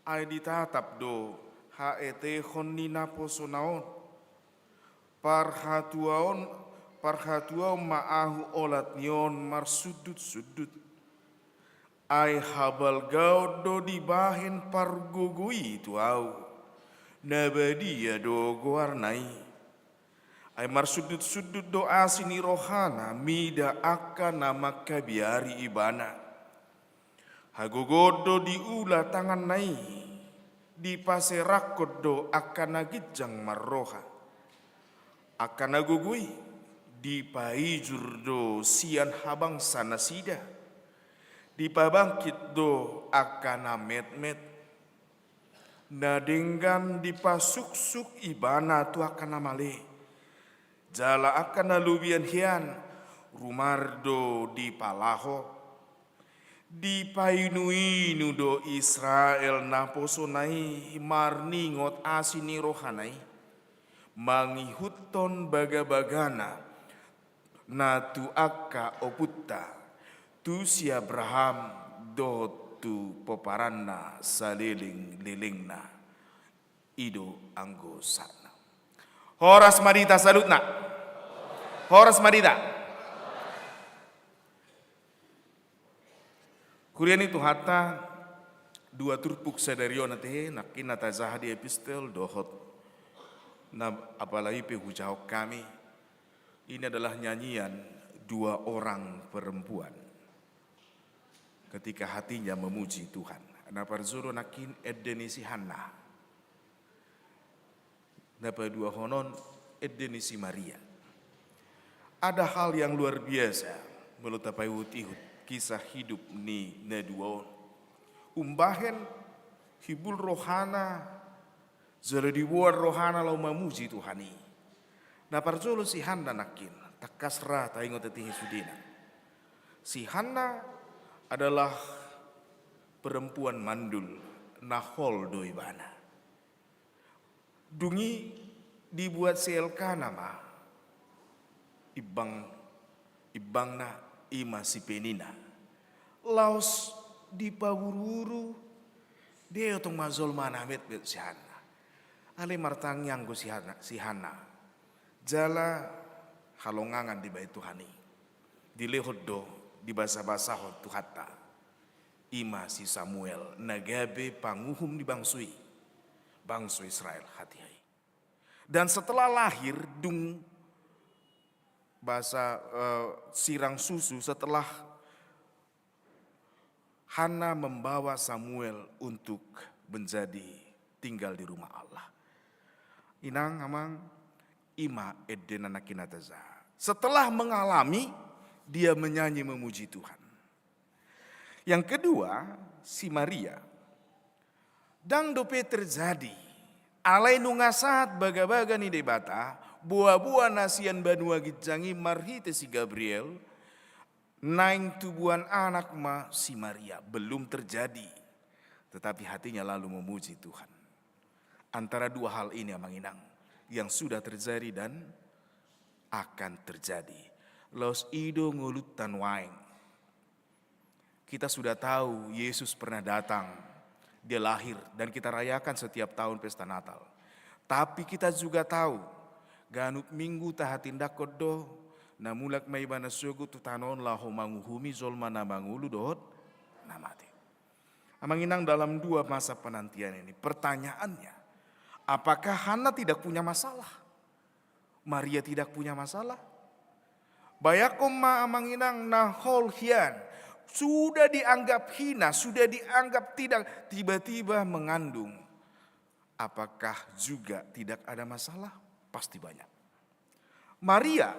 Ai ditatap do haetehon ni naposona on. Parhatuaon, parhatuaon ma ahu olat ni on marsundut-sundut. Ai habalgaon do dibahen pargogo i tu ahu, na badia do goarna i. Ai marsundut-sundut do asi ni rohana mida angka na mangkabiari ibana. Hagogoon do diula tanganna i, dipaserangkon do angka na ginjang marroha. Angka na gogo i dipaijur do sian habangsa nasida, dipabangkit do angka na metmet. Na denggan dipasuksuk ibana tu angka na male, jala angka na lobian hian rumar do dipalaho. Dipainu-inu do Israel naposona i marningot asi ni rohana i, mangihuthon bagabagana na tu angka opunta, tu si Abraham dohot tu pomparanna salelenglelengna. I do anggo sahatna. Horas ma di hita saluhutna. Horas ma di hita. Huria ni Tuhanta, dua turpuk sadari on ate, nangkin na tajaha di epistel dohot na apala i pe hujahahon hami. Ini adalah nyanyian dua orang perempuan ketika hatinya memuji Tuhan. Na parjolo nangkin ende ni si Hanna. Na paduahon on ende ni si Maria. Ada hal yang luar biasa molo tapaihut-ihut kisah hidup ni na dua on. Umbahen himbul rohana, jala diboan rohana laho mamuji Tuhan i. Na parjolo si Hanna nangkin, tangkas ra taingot ate sudena. Si Hanna adalah perempuan mandul, na hol do ibana. Dung i dibuat si Elkana ma imbang, imbangna, i ma si Penina. Laos dipaburu-buru, dietong ma jolma na metmet si Hanna. Alai martangiang do si Hanna, si Hanna. Jala halongangan dibahen Tuhan i. Dilehon do, dibasabasahon Tuhanta. I ma si Samuel, na gabe panguhum ni bangso i, bangso Israel hatiha i. Dan setelah lahir, dung basa, eh, sirang susu, setelah Hanna membawa Samuel untuk menjadi tinggal di rumah Allah. Inang, amang, i ma ende na nangkin na tajaha. Setelah mengalami, dia menyanyi memuji Tuhan. Yang kedua, si Maria. Ndang dope terjadi. Alai nunga sahat bagabaga ni Debata, boaboa na sian banua ginjang i marhite si Gabriel, naeng tubuan anak ma si Maria. Belum terjadi. Tetapi hatinya lalu memuji Tuhan. Antara dua hal ini, amang inang, yang sudah terjadi dan akan terjadi. Laos i do ngolunta nuaeng. Kita sudah tahu Yesus pernah datang, dia lahir, dan kita rayakan setiap tahun pesta Natal. Tapi kita juga tahu, ganup minggu tahatindangkon do, na mulak ma ibana sogot tu tano on laho manguhumi jolma na mangolu dohot na mate. Amang inang, dalam dua masa penantian ini, pertanyaannya, apakah Hanna tidak punya masalah? Maria tidak punya masalah? Bayangkon ma, amang inang, na hol hian, sudah dianggap hina, sudah dianggap tidak, tiba-tiba mengandung. Apakah juga tidak ada masalah? Pasti banyak. Maria,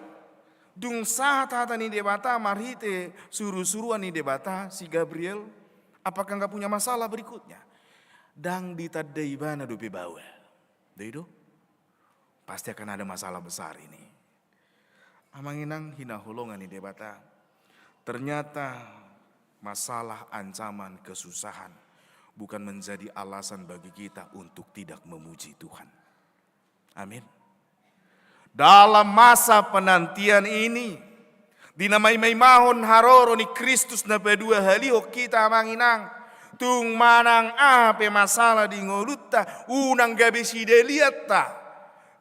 dung sahat hata ni Debata marhite surusuruan ni Debata si Gabriel, apakah nggak punya masalah berikutnya? Ndang ditanda ibana dope baoa. Do i do? Pasti akan ada masalah besar ini. Amang inang hinaholongan ni Debata, Ternyata masalah, ancaman, kesusahan bukan menjadi alasan bagi kita untuk tidak memuji Tuhan. Amin. Dalam masa penantian ini, di na maimaimahon haroro ni Kristus na paduahalihon hita, amang inang, tung manang aha pe masalah di ngolunta, unang gabe sidalianta,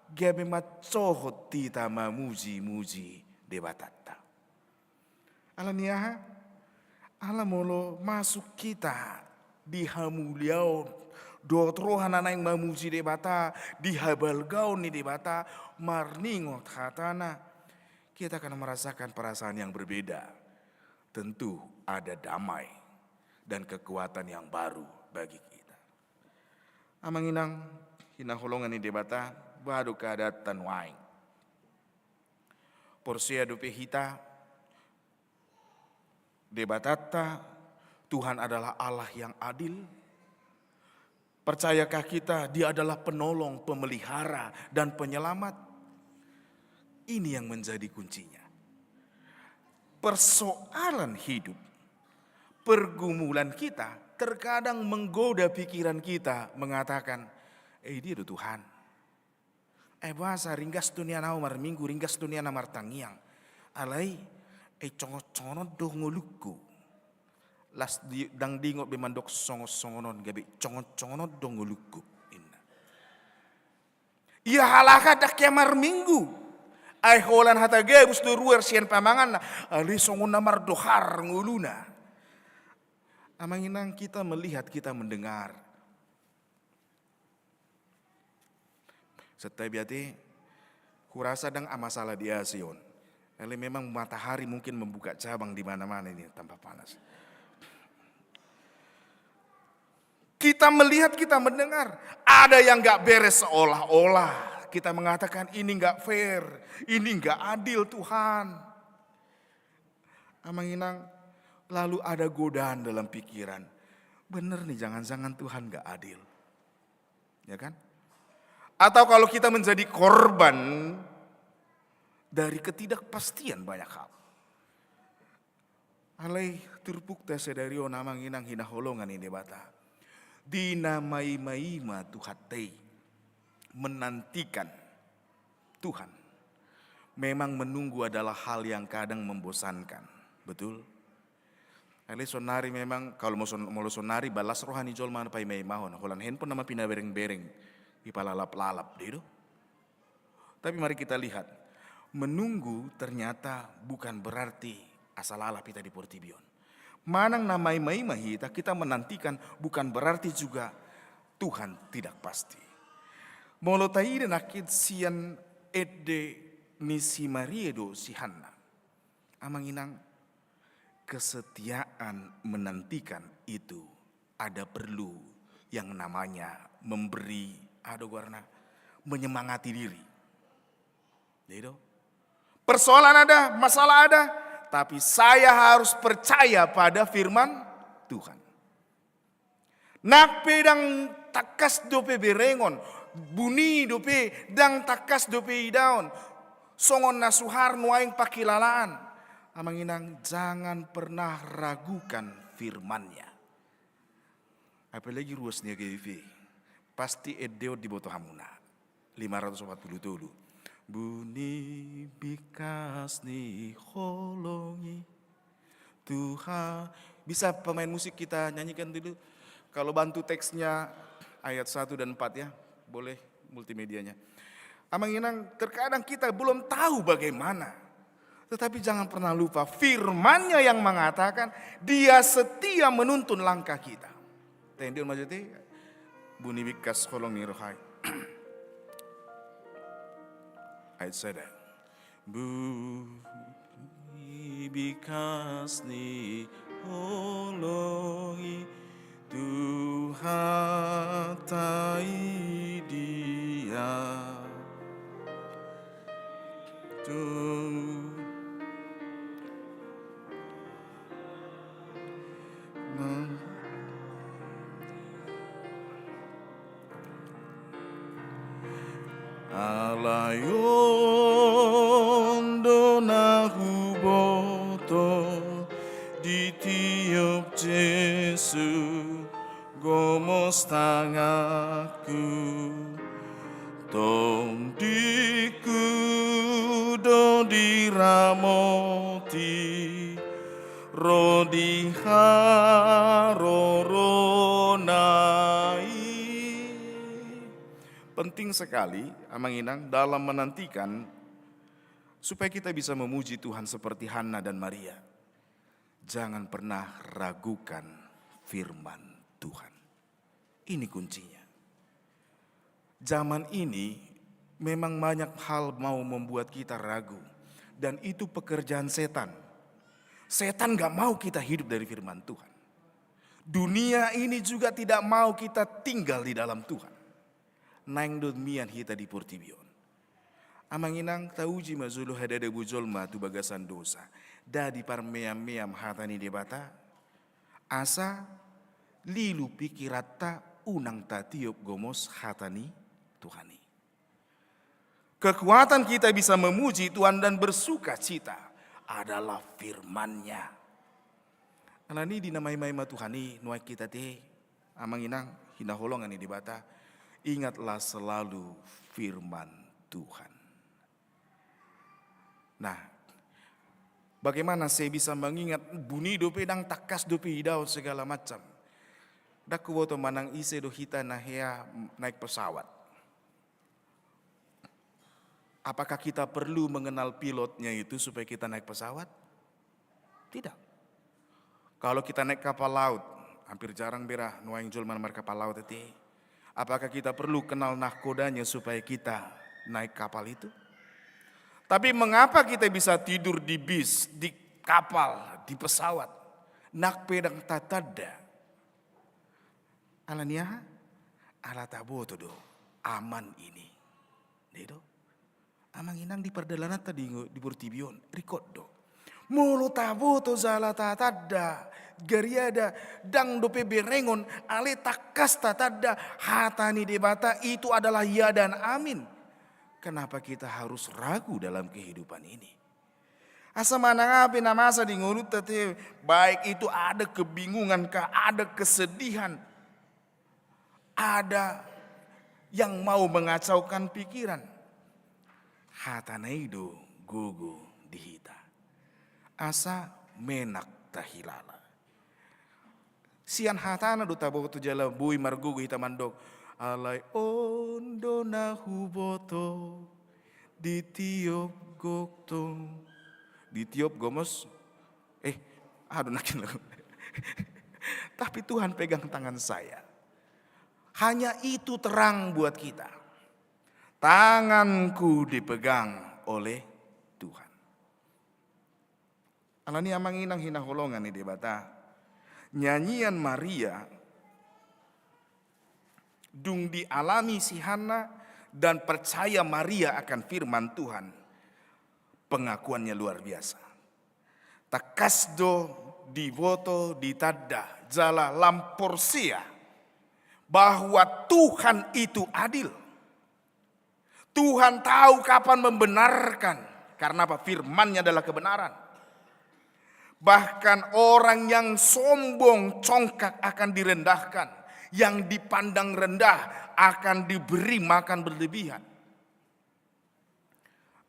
gabe mansohot hita mamujimuji Debatanta. Ala ni aha? Ala molo masuk hita di hamuliaon dohot roha na naeng mamuji Debata, di habalgaon ni Debata, marningot hatana, kita akan merasakan perasaan yang berbeda. Tentu ada damai dan kekuatan yang baru bagi kita. Amang inang, hinaholongan ni Debata, boha do keadaanta nuaeng? Porsea dope hita, Debatanta, Tuhan adalah Allah yang adil? Percayakah kita Dia adalah penolong, pemelihara, dan penyelamat? Ini yang menjadi kuncinya. Persoalan hidup, pergumulan kita terkadang menggoda pikiran kita, mengatakan, "Eh, dia do Tuhan. Eh, boasa ringgas do nian ahu marminggu, ringgas do nian ahu martangiang. Alai, eh, congot-congot do ngolungku." Las di, ndang diingot be mandok songon-songon on, gabe congot-congot do ngolungku, ninna. Ia halak ndang hea marminggu, ai holan hata gabus do ruar sian pamanganna, alai songon na mardohar ngoluna. Amang inang, kita melihat, kita mendengar. Santabi ate, hurasa ndang masalah di asi on. Alai memang matahari mungkin membuka cabang di mana-mana ini, tambah panas. Kita melihat, kita mendengar. Ada yang nggak beres, seolah-olah kita mengatakan, "Ini nggak fair, ini nggak adil, Tuhan." Amang inang, lalu ada godaan dalam pikiran. Bener nih, jangan-jangan Tuhan nggak adil. Ya kan? Atau kalau kita menjadi korban dari ketidakpastian banyak hal. Alai turpukta sadari on, amang inang, hinaholongan ni Debata, di na maimaima Tuhanta i, menantikan Tuhan. Memang menunggu adalah hal yang kadang membosankan. Betul? Alai sonari memang, kalau mau son-, molo sonari, balas roha ni jolma na paimaimahon, holan handphone nama pinabereng-bereng, dipalalap-lalap, dia do. Tapi mari kita lihat, menunggu ternyata bukan berarti asa lalap hita di portibi on. Manang na maimaima hita, kita menantikan, bukan berarti juga Tuhan tidak pasti. Molo taida nangkin sian ende ni si Maria dohot si Hanna, amang inang, kesetiaan menantikan itu ada perlu yang namanya memberi, aha do goarna, menyemangati diri. Jadi do, persoalan ada, masalah ada, tapi saya harus percaya pada firman Tuhan. Nang pe ndang tangkas dope berengon, buni dope, ndang tangkas dope idaon, songon na suhar nuaeng pangkilalaan, amang inang, jangan pernah ragukan firman-Nya. Apalagi ruas ni H K B P, pasti ende on diboto hamuna. Lima ratus opat puluh tolu. Bunyi bingkas ni holong i. Tuhan, bisa pemain musik kita nyanyikan dulu? Kalau bantu teksnya ayat satu dan empat ya, boleh multimedianya. Amang inang, terkadang kita belum tahu bagaimana. Tetapi jangan pernah lupa, firman-Nya yang mengatakan, Dia setia menuntun langkah kita. Tende on ma jate, bunyi bingkas holong ni roha i. Ayat sada. Bunyi bingkas ni holong i, Tuhanta i Dia. Tung Alai on do na huboto, Jesus, gomos tanganku, tondingku do diramoti ro di harorona i. Penting sekali, Amang Inang, dalam menantikan supaya kita bisa memuji Tuhan seperti Hana dan Maria. Jangan pernah ragukan firman Tuhan. Ini kuncinya. Zaman ini memang banyak hal mau membuat kita ragu. Dan itu pekerjaan setan. Setan gak mau kita hidup dari firman Tuhan. Dunia ini juga tidak mau kita tinggal di dalam Tuhan. Naeng do mian hita di portibi on. Amang Inang, tauji ma jolo hadadabu jolma tu bagasan dosa. Nda diparmeam-meam hata ni Debata. Asa lilu pikiranta, unang tatiop gomos hata ni Tuhan i. Kekuatan kita bisa memuji Tuhan dan bersukacita adalah firman-Nya. Alani i di na maima-ima Tuhan i, nuaeng hita ate, Amang Inang, hinaholongan ni Debata, ingatlah selalu firman Tuhan. Nah, bagaimana saya bisa mengingat, buni dope, ndang tangkas dope idaon segala macam. Ndang huboto manang ise do hita na hea naik pesawat. Apakah kita perlu mengenal pilotnya itu supaya kita naik pesawat? Tidak. Kalau kita naik kapal laut, hampir jarang bera nuaeng jolma markapal laut ate. Apakah kita perlu kenal nahkodanya supaya kita naik kapal itu? Tapi mengapa kita bisa tidur di bis, di kapal, di pesawat? Nang pe ndang tatanda. Alani aha? Ala taboto do, aman ini. Dei do. Amang Inang, di pardalananta di, di portibi on, ringkot do. Molo taboto jala tatanda, gariada, ndang dope berengon, alai tangkas tatanda, hata ni Debata itu adalah ya dan amin. Kenapa kita harus ragu dalam kehidupan ini? Asa manang aha pe na masa di ngolunta ate, baik itu ada kebingungan kah, ada kesedihan, ada yang mau mengacaukan pikiran, hatana i do gogo di hita. Asa menak tahilala. Sian hatana do taboto jala boi margogo hita mandok, alai on do na huboto, ditiop gok tong. Ditiop gomos, eh, aduh, nakin lagu. Tapi Tuhan pegang tangan saya. Hanya itu terang buat kita. Tanganku dipegang oleh Tuhan. Alani i, Amang Inang hinaholongan ni Debata, nyanyian Maria, dung dialami si Hana dan percaya Maria akan firman Tuhan, pengakuannya luar biasa. Tangkas do diboto, ditanda, jala lam porsea bahwa Tuhan itu adil. Tuhan tahu kapan membenarkan, karena apa? Firman-Nya adalah kebenaran. Bahkan orang yang sombong, congkak akan direndahkan, yang dipandang rendah akan diberi makan berlebihan.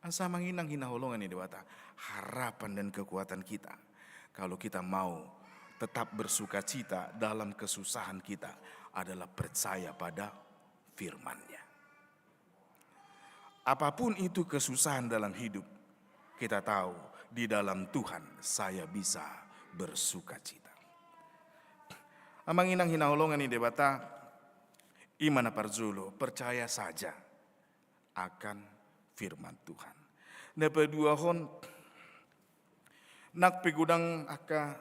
Asa, Amang Inang hinaholongan ni Debata, harapan dan kekuatan kita, kalau kita mau tetap bersukacita dalam kesusahan kita, adalah percaya pada firman-Nya. Apapun itu kesusahan dalam hidup, kita tahu di dalam Tuhan saya bisa bersukacita. Amang Inang hinaholongan ni Debata, i ma na parjolo, percaya saja akan firman Tuhan. Na paduahon, nang pe godang angka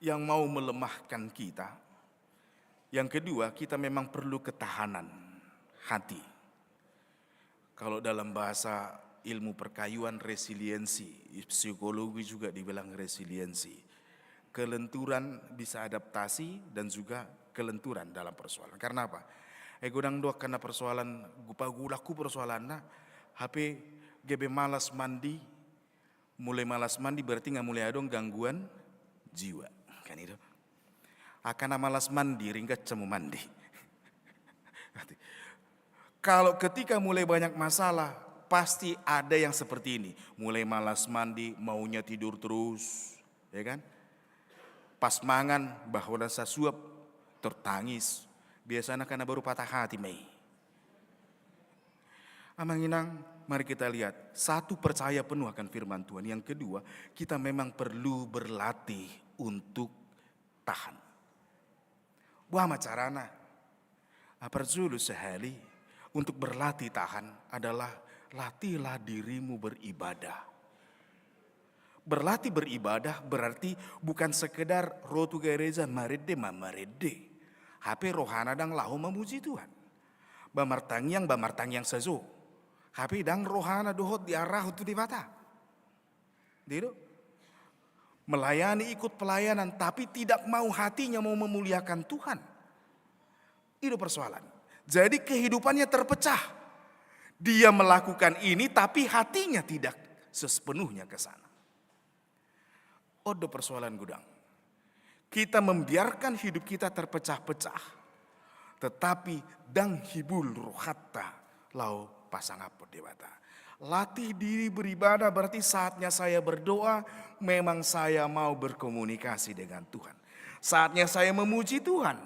yang mau melemahkan kita. Yang kedua, kita memang perlu ketahanan hati. Kalau dalam bahasa ilmu perkayuan, resiliensi, psikologi juga dibilang resiliensi. Kelenturan bisa adaptasi dan juga kelenturan dalam persoalan. Karena apa? Eh, godang do angka na persoalan, pagulangku persoalanna, hape gabe malas mandi, mulai malas mandi berarti nga mulai adong gangguan jiwa, kan itu. Angka na malas mandi, ringgas hamu mandi. Kalau ketika mulai banyak masalah, pasti ada yang seperti ini. Mulai malas mandi, maunya tidur terus, ya kan? Pas mangan, bah holan sasuap, tertangis. Biasanya karena baru patah hati, mei. Amang inang, mari kita lihat. Satu, percaya penuh akan firman Tuhan. Yang kedua, kita memang perlu berlatih untuk tahan. Boha ma carana? Aper julu sahali, untuk berlatih tahan adalah latihlah dirimu beribadah. Berlatih beribadah berarti bukan sekedar ro tu gereja marende ma marende. Hape rohana ndang laho mamuji Tuhan. Ba martangiang, ba martangiang sajo. Hape ndang rohana dohot diarahon tu Debata. Dia do. Melayani, ikut pelayanan, tapi tidak mau hatinya mau memuliakan Tuhan. Itu persoalan. Jadi kehidupannya terpecah. Dia melakukan ini tapi hatinya tidak sepenuhnya ke sana. On do persoalan godang. Kita membiarkan hidup kita terpecah-pecah, tetapi ndang hibul rohanta laho pasangaphon Debata. Latih diri beribadah berarti saatnya saya berdoa, memang saya mau berkomunikasi dengan Tuhan. Saatnya saya memuji Tuhan,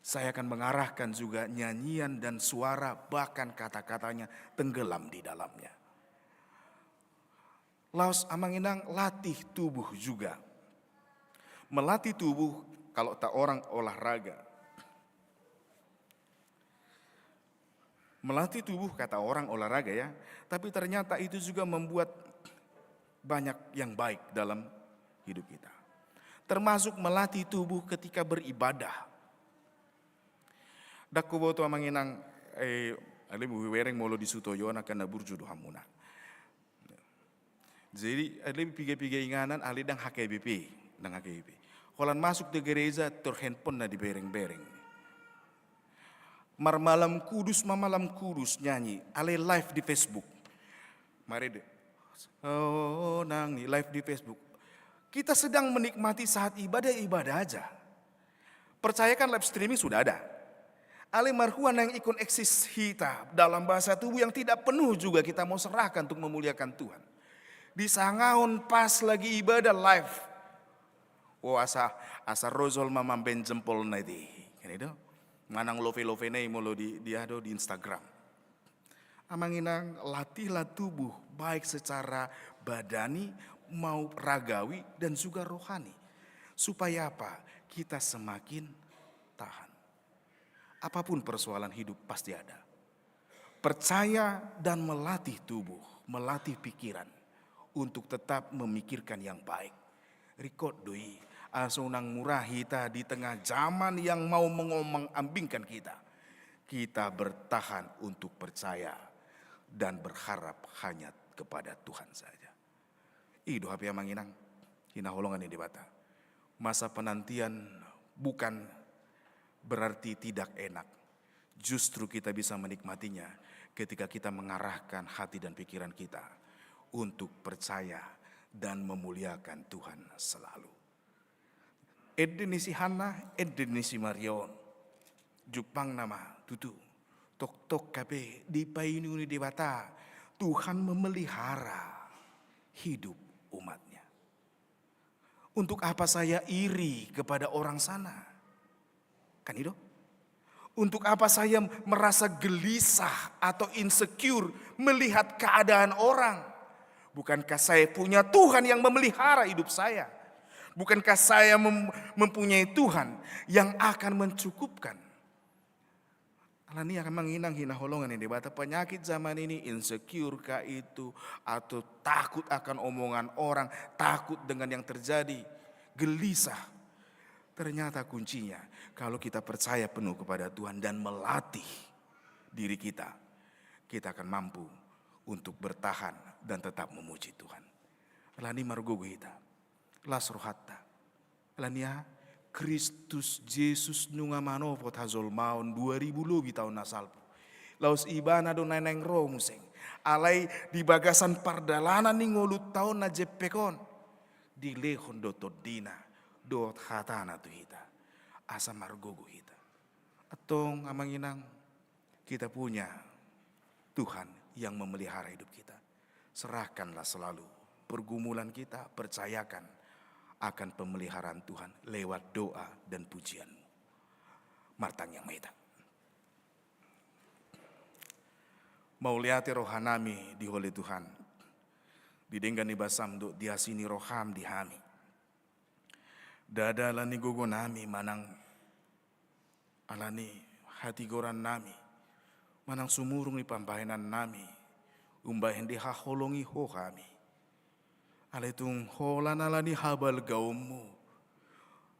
saya akan mengarahkan juga nyanyian dan suara, bahkan kata-katanya tenggelam di dalamnya. Laos amang inang, latih tubuh juga. Melatih tubuh, kalau kata orang olahraga. Melatih tubuh kata orang olahraga ya, tapi ternyata itu juga membuat banyak yang baik dalam hidup kita. Termasuk melatih tubuh ketika beribadah. Ndang huboto amang inang, eh, ale hubereng molo di Sutoyo on angka na burju do hamuna. Jadi, ale piga-piga inganan, ale ndang H K B P, ndang H K B P. Holan masuk tu gereja, tor handphone na dibereng-bereng. Marmalam kudus, mamalam kudus nyanyi, ale live di Facebook. Marende. Oh, nang ni live di Facebook. Kita sedang menikmati saat ibadah, ibadah aja. Percayakan live streaming sudah ada. Ale marhua naeng ingkon eksis hita dalam bahasa tubuh yang tidak penuh juga kita mau serahkan untuk memuliakan Tuhan. Disangahon pas lagi ibadah live. Oh, asa, asa ro jolma mambaen jempolna i. Kan itu. Manang love-love na i molo di, di, ado, di Instagram. Amang inang, latihlah tubuh baik secara badani, mau ragawi, dan juga rohani. Supaya apa? Kita semakin tahan. Apapun persoalan hidup pasti ada. Percaya dan melatih tubuh, melatih pikiran untuk tetap memikirkan yang baik. Ringkot do i, asa unang murah hita di tengah zaman yang mau mengombang-ambingkan kita. Kita bertahan untuk percaya dan berharap hanya kepada Tuhan saja. I do hape amang inang, hinaholongan ni Debata. Masa penantian bukan berarti tidak enak. Justru kita bisa menikmatinya ketika kita mengarahkan hati dan pikiran kita untuk percaya dan memuliakan Tuhan selalu. Ende ni si Hanna, ende ni si Maria on. Jumpangna ma tutu. Toktok hape dipainuni Debata, Tuhan memelihara hidup umat-Nya. Untuk apa saya iri kepada orang sana? Kan itu? Untuk apa saya merasa gelisah atau insecure melihat keadaan orang? Bukankah saya punya Tuhan yang memelihara hidup saya? Bukankah saya mem-, mempunyai Tuhan yang akan mencukupkan? Alani i amang inang hinaholongan ni Debata, penyakit zaman ini, insecure kah itu, atau takut akan omongan orang, takut dengan yang terjadi, gelisah. Ternyata kuncinya, kalau kita percaya penuh kepada Tuhan dan melatih diri kita, kita akan mampu untuk bertahan dan tetap memuji Tuhan. Alani i margogo hita, las rohanta. Alani i Kristus Jesus nunga manopot hajolmaon dua ribu lobi taon na salpu. Laos Ibana do na naeng ro muse. Alai di bagasan pardalanan ni ngolunta on na jempek on, dilehon do tondina dohot hatana tu hita, asa margogo hita. Antong, amang inang, kita punya Tuhan yang memelihara hidup kita. Serahkanlah selalu pergumulan kita, percayakan akan pemeliharaan Tuhan lewat doa dan pujian-Mu. Martangiang ma hita. Mauliate rohanami di Ho ale Tuhan, di denggan ni basam dohot di asi ni roham di hami. Ndada ala ni gogonami manang ala ni hatigorannami, manang sumurung ni pambahenannami, umbahen dihaholongi Ho hami. Alai tung holan ala ni habalgaonMu,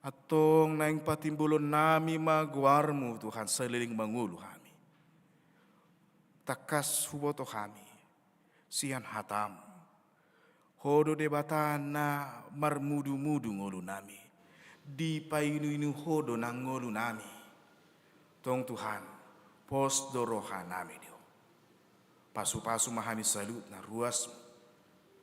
antong naeng patimbolonnami ma goarMu, Tuhan, saleleng mangolu hami. Tangkas huboto hami sian hataM. Ho do Debata na marmudumudu ngolunami. Dipainuinu Ho do nang ngolunami. Tong Tuhan, pos do rohanami di Ho. Pasupasu ma hami saluhutna ruasMu.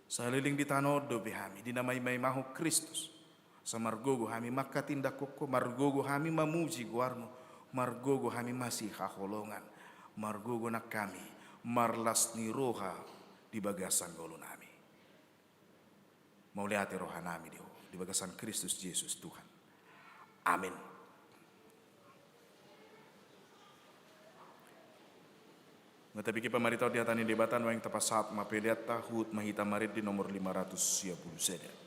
Saleleng di tano on dope hami, di na maimaimahon Kristus. Asa margogo hami manghatindanghon Ho, margogo hami mamuji goarMu, margogo hami masihaholongan, margogo nang hami marlas ni roha di bagasan ngolunami. Mauliate rohanami di Ho, di bagasan Kristus Jesus Tuhan. Amin. Nga tapi ke pamaritaon di hata ni Debata, nuaeng tapasahat ma peleanta, huhut ma hita marende nomor lima ratus sia pulu sada.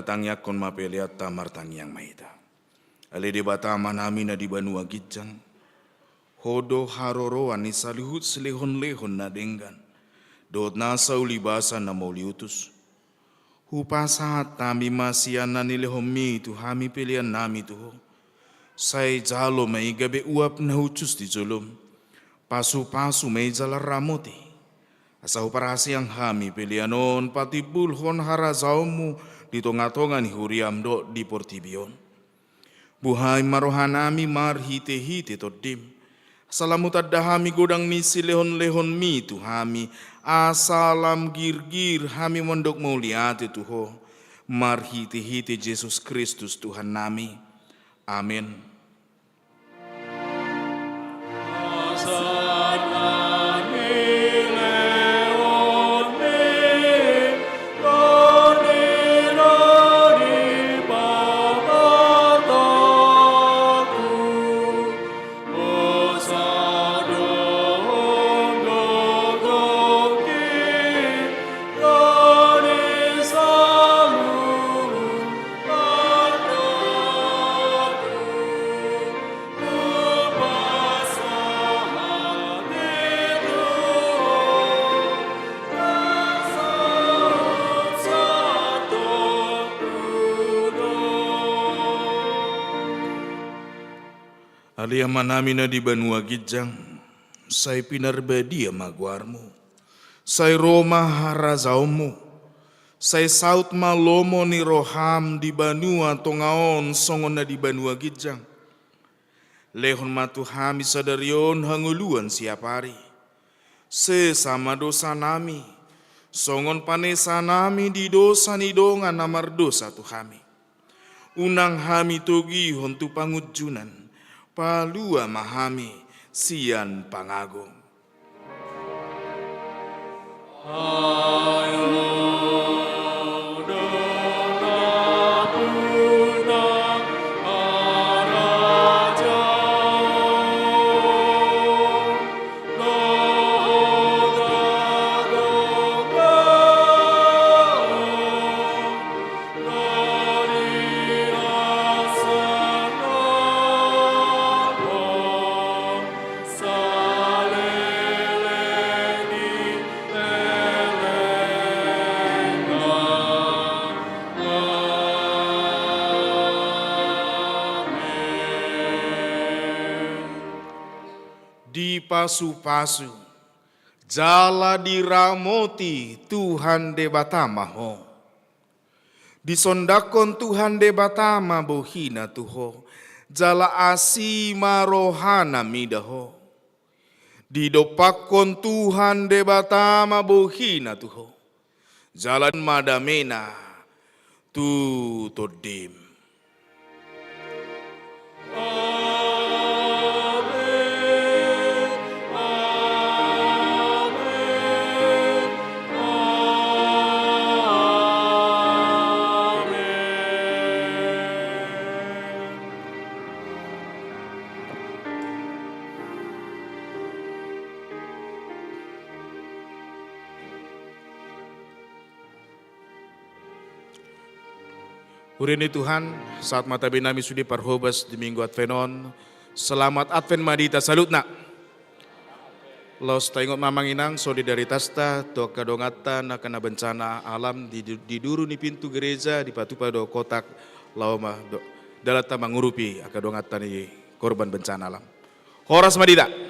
Tangiangkon ma peleanta, martangiang ma hita. Ale Debata Amanami na di banua ginjang, Ho do haroroan ni saluhut silehonlehon na denggan dohot nasa ulibasa na mauliutus. Hupasahat hami ma sian na nilehonMi tu hami peleannami tu Ho. Sai jalo ma i gabe uap na hushus di joloM. Pasupasu ma i jala ramoti, asa huparhaseang hami pelean on patimbulhon harajaonMu di tongatonga ni huriaM dohot di portibi on. Buhai ma rohanami marhitehite TondiM, asa lam hutanda hami godang ni silehonlehonMi tu hami, asa lam girgir hami mandok mauliate tu Ho, marhitehite Jesus Kristus Tuhannami. Amen. Ale Amanami na di banua ginjang, sai pinarbadia ma goarMu. Sai ro ma harajaonMu. Sai saut ma lomo ni rohaM di banua tonga on songon na di banua ginjang. Lehon ma tu hami sadari on hangoluan siapari. Sesa ma dosanami, songon panesanami di dosa ni dongan na mardosa tu hami. Unang hami togihon tu pangunjunan, palua ma hami sian pangago. Dipasupasu jala diramoti Tuhan Debata ma ho. Disondangkon Tuhan Debata ma bohina tu ho, jala asi ma rohana mida ho. Didompakkon Tuhan Debata ma bohina tu ho, jala ma damena tu tondim. Huria ni Tuhan, sahat ma tabe nami sude parhobas di Minggu Advent on. Selamat Advent ma di hita saluhutna. Laos taingot ma amang inang solidaritasta tu angka donganta na kena bencana alam di, di duru ni pintu gereja dipatupa do kotak laho ma do, dalanta mangurupi angka donganta ni korban bencana alam. Horas ma di hita.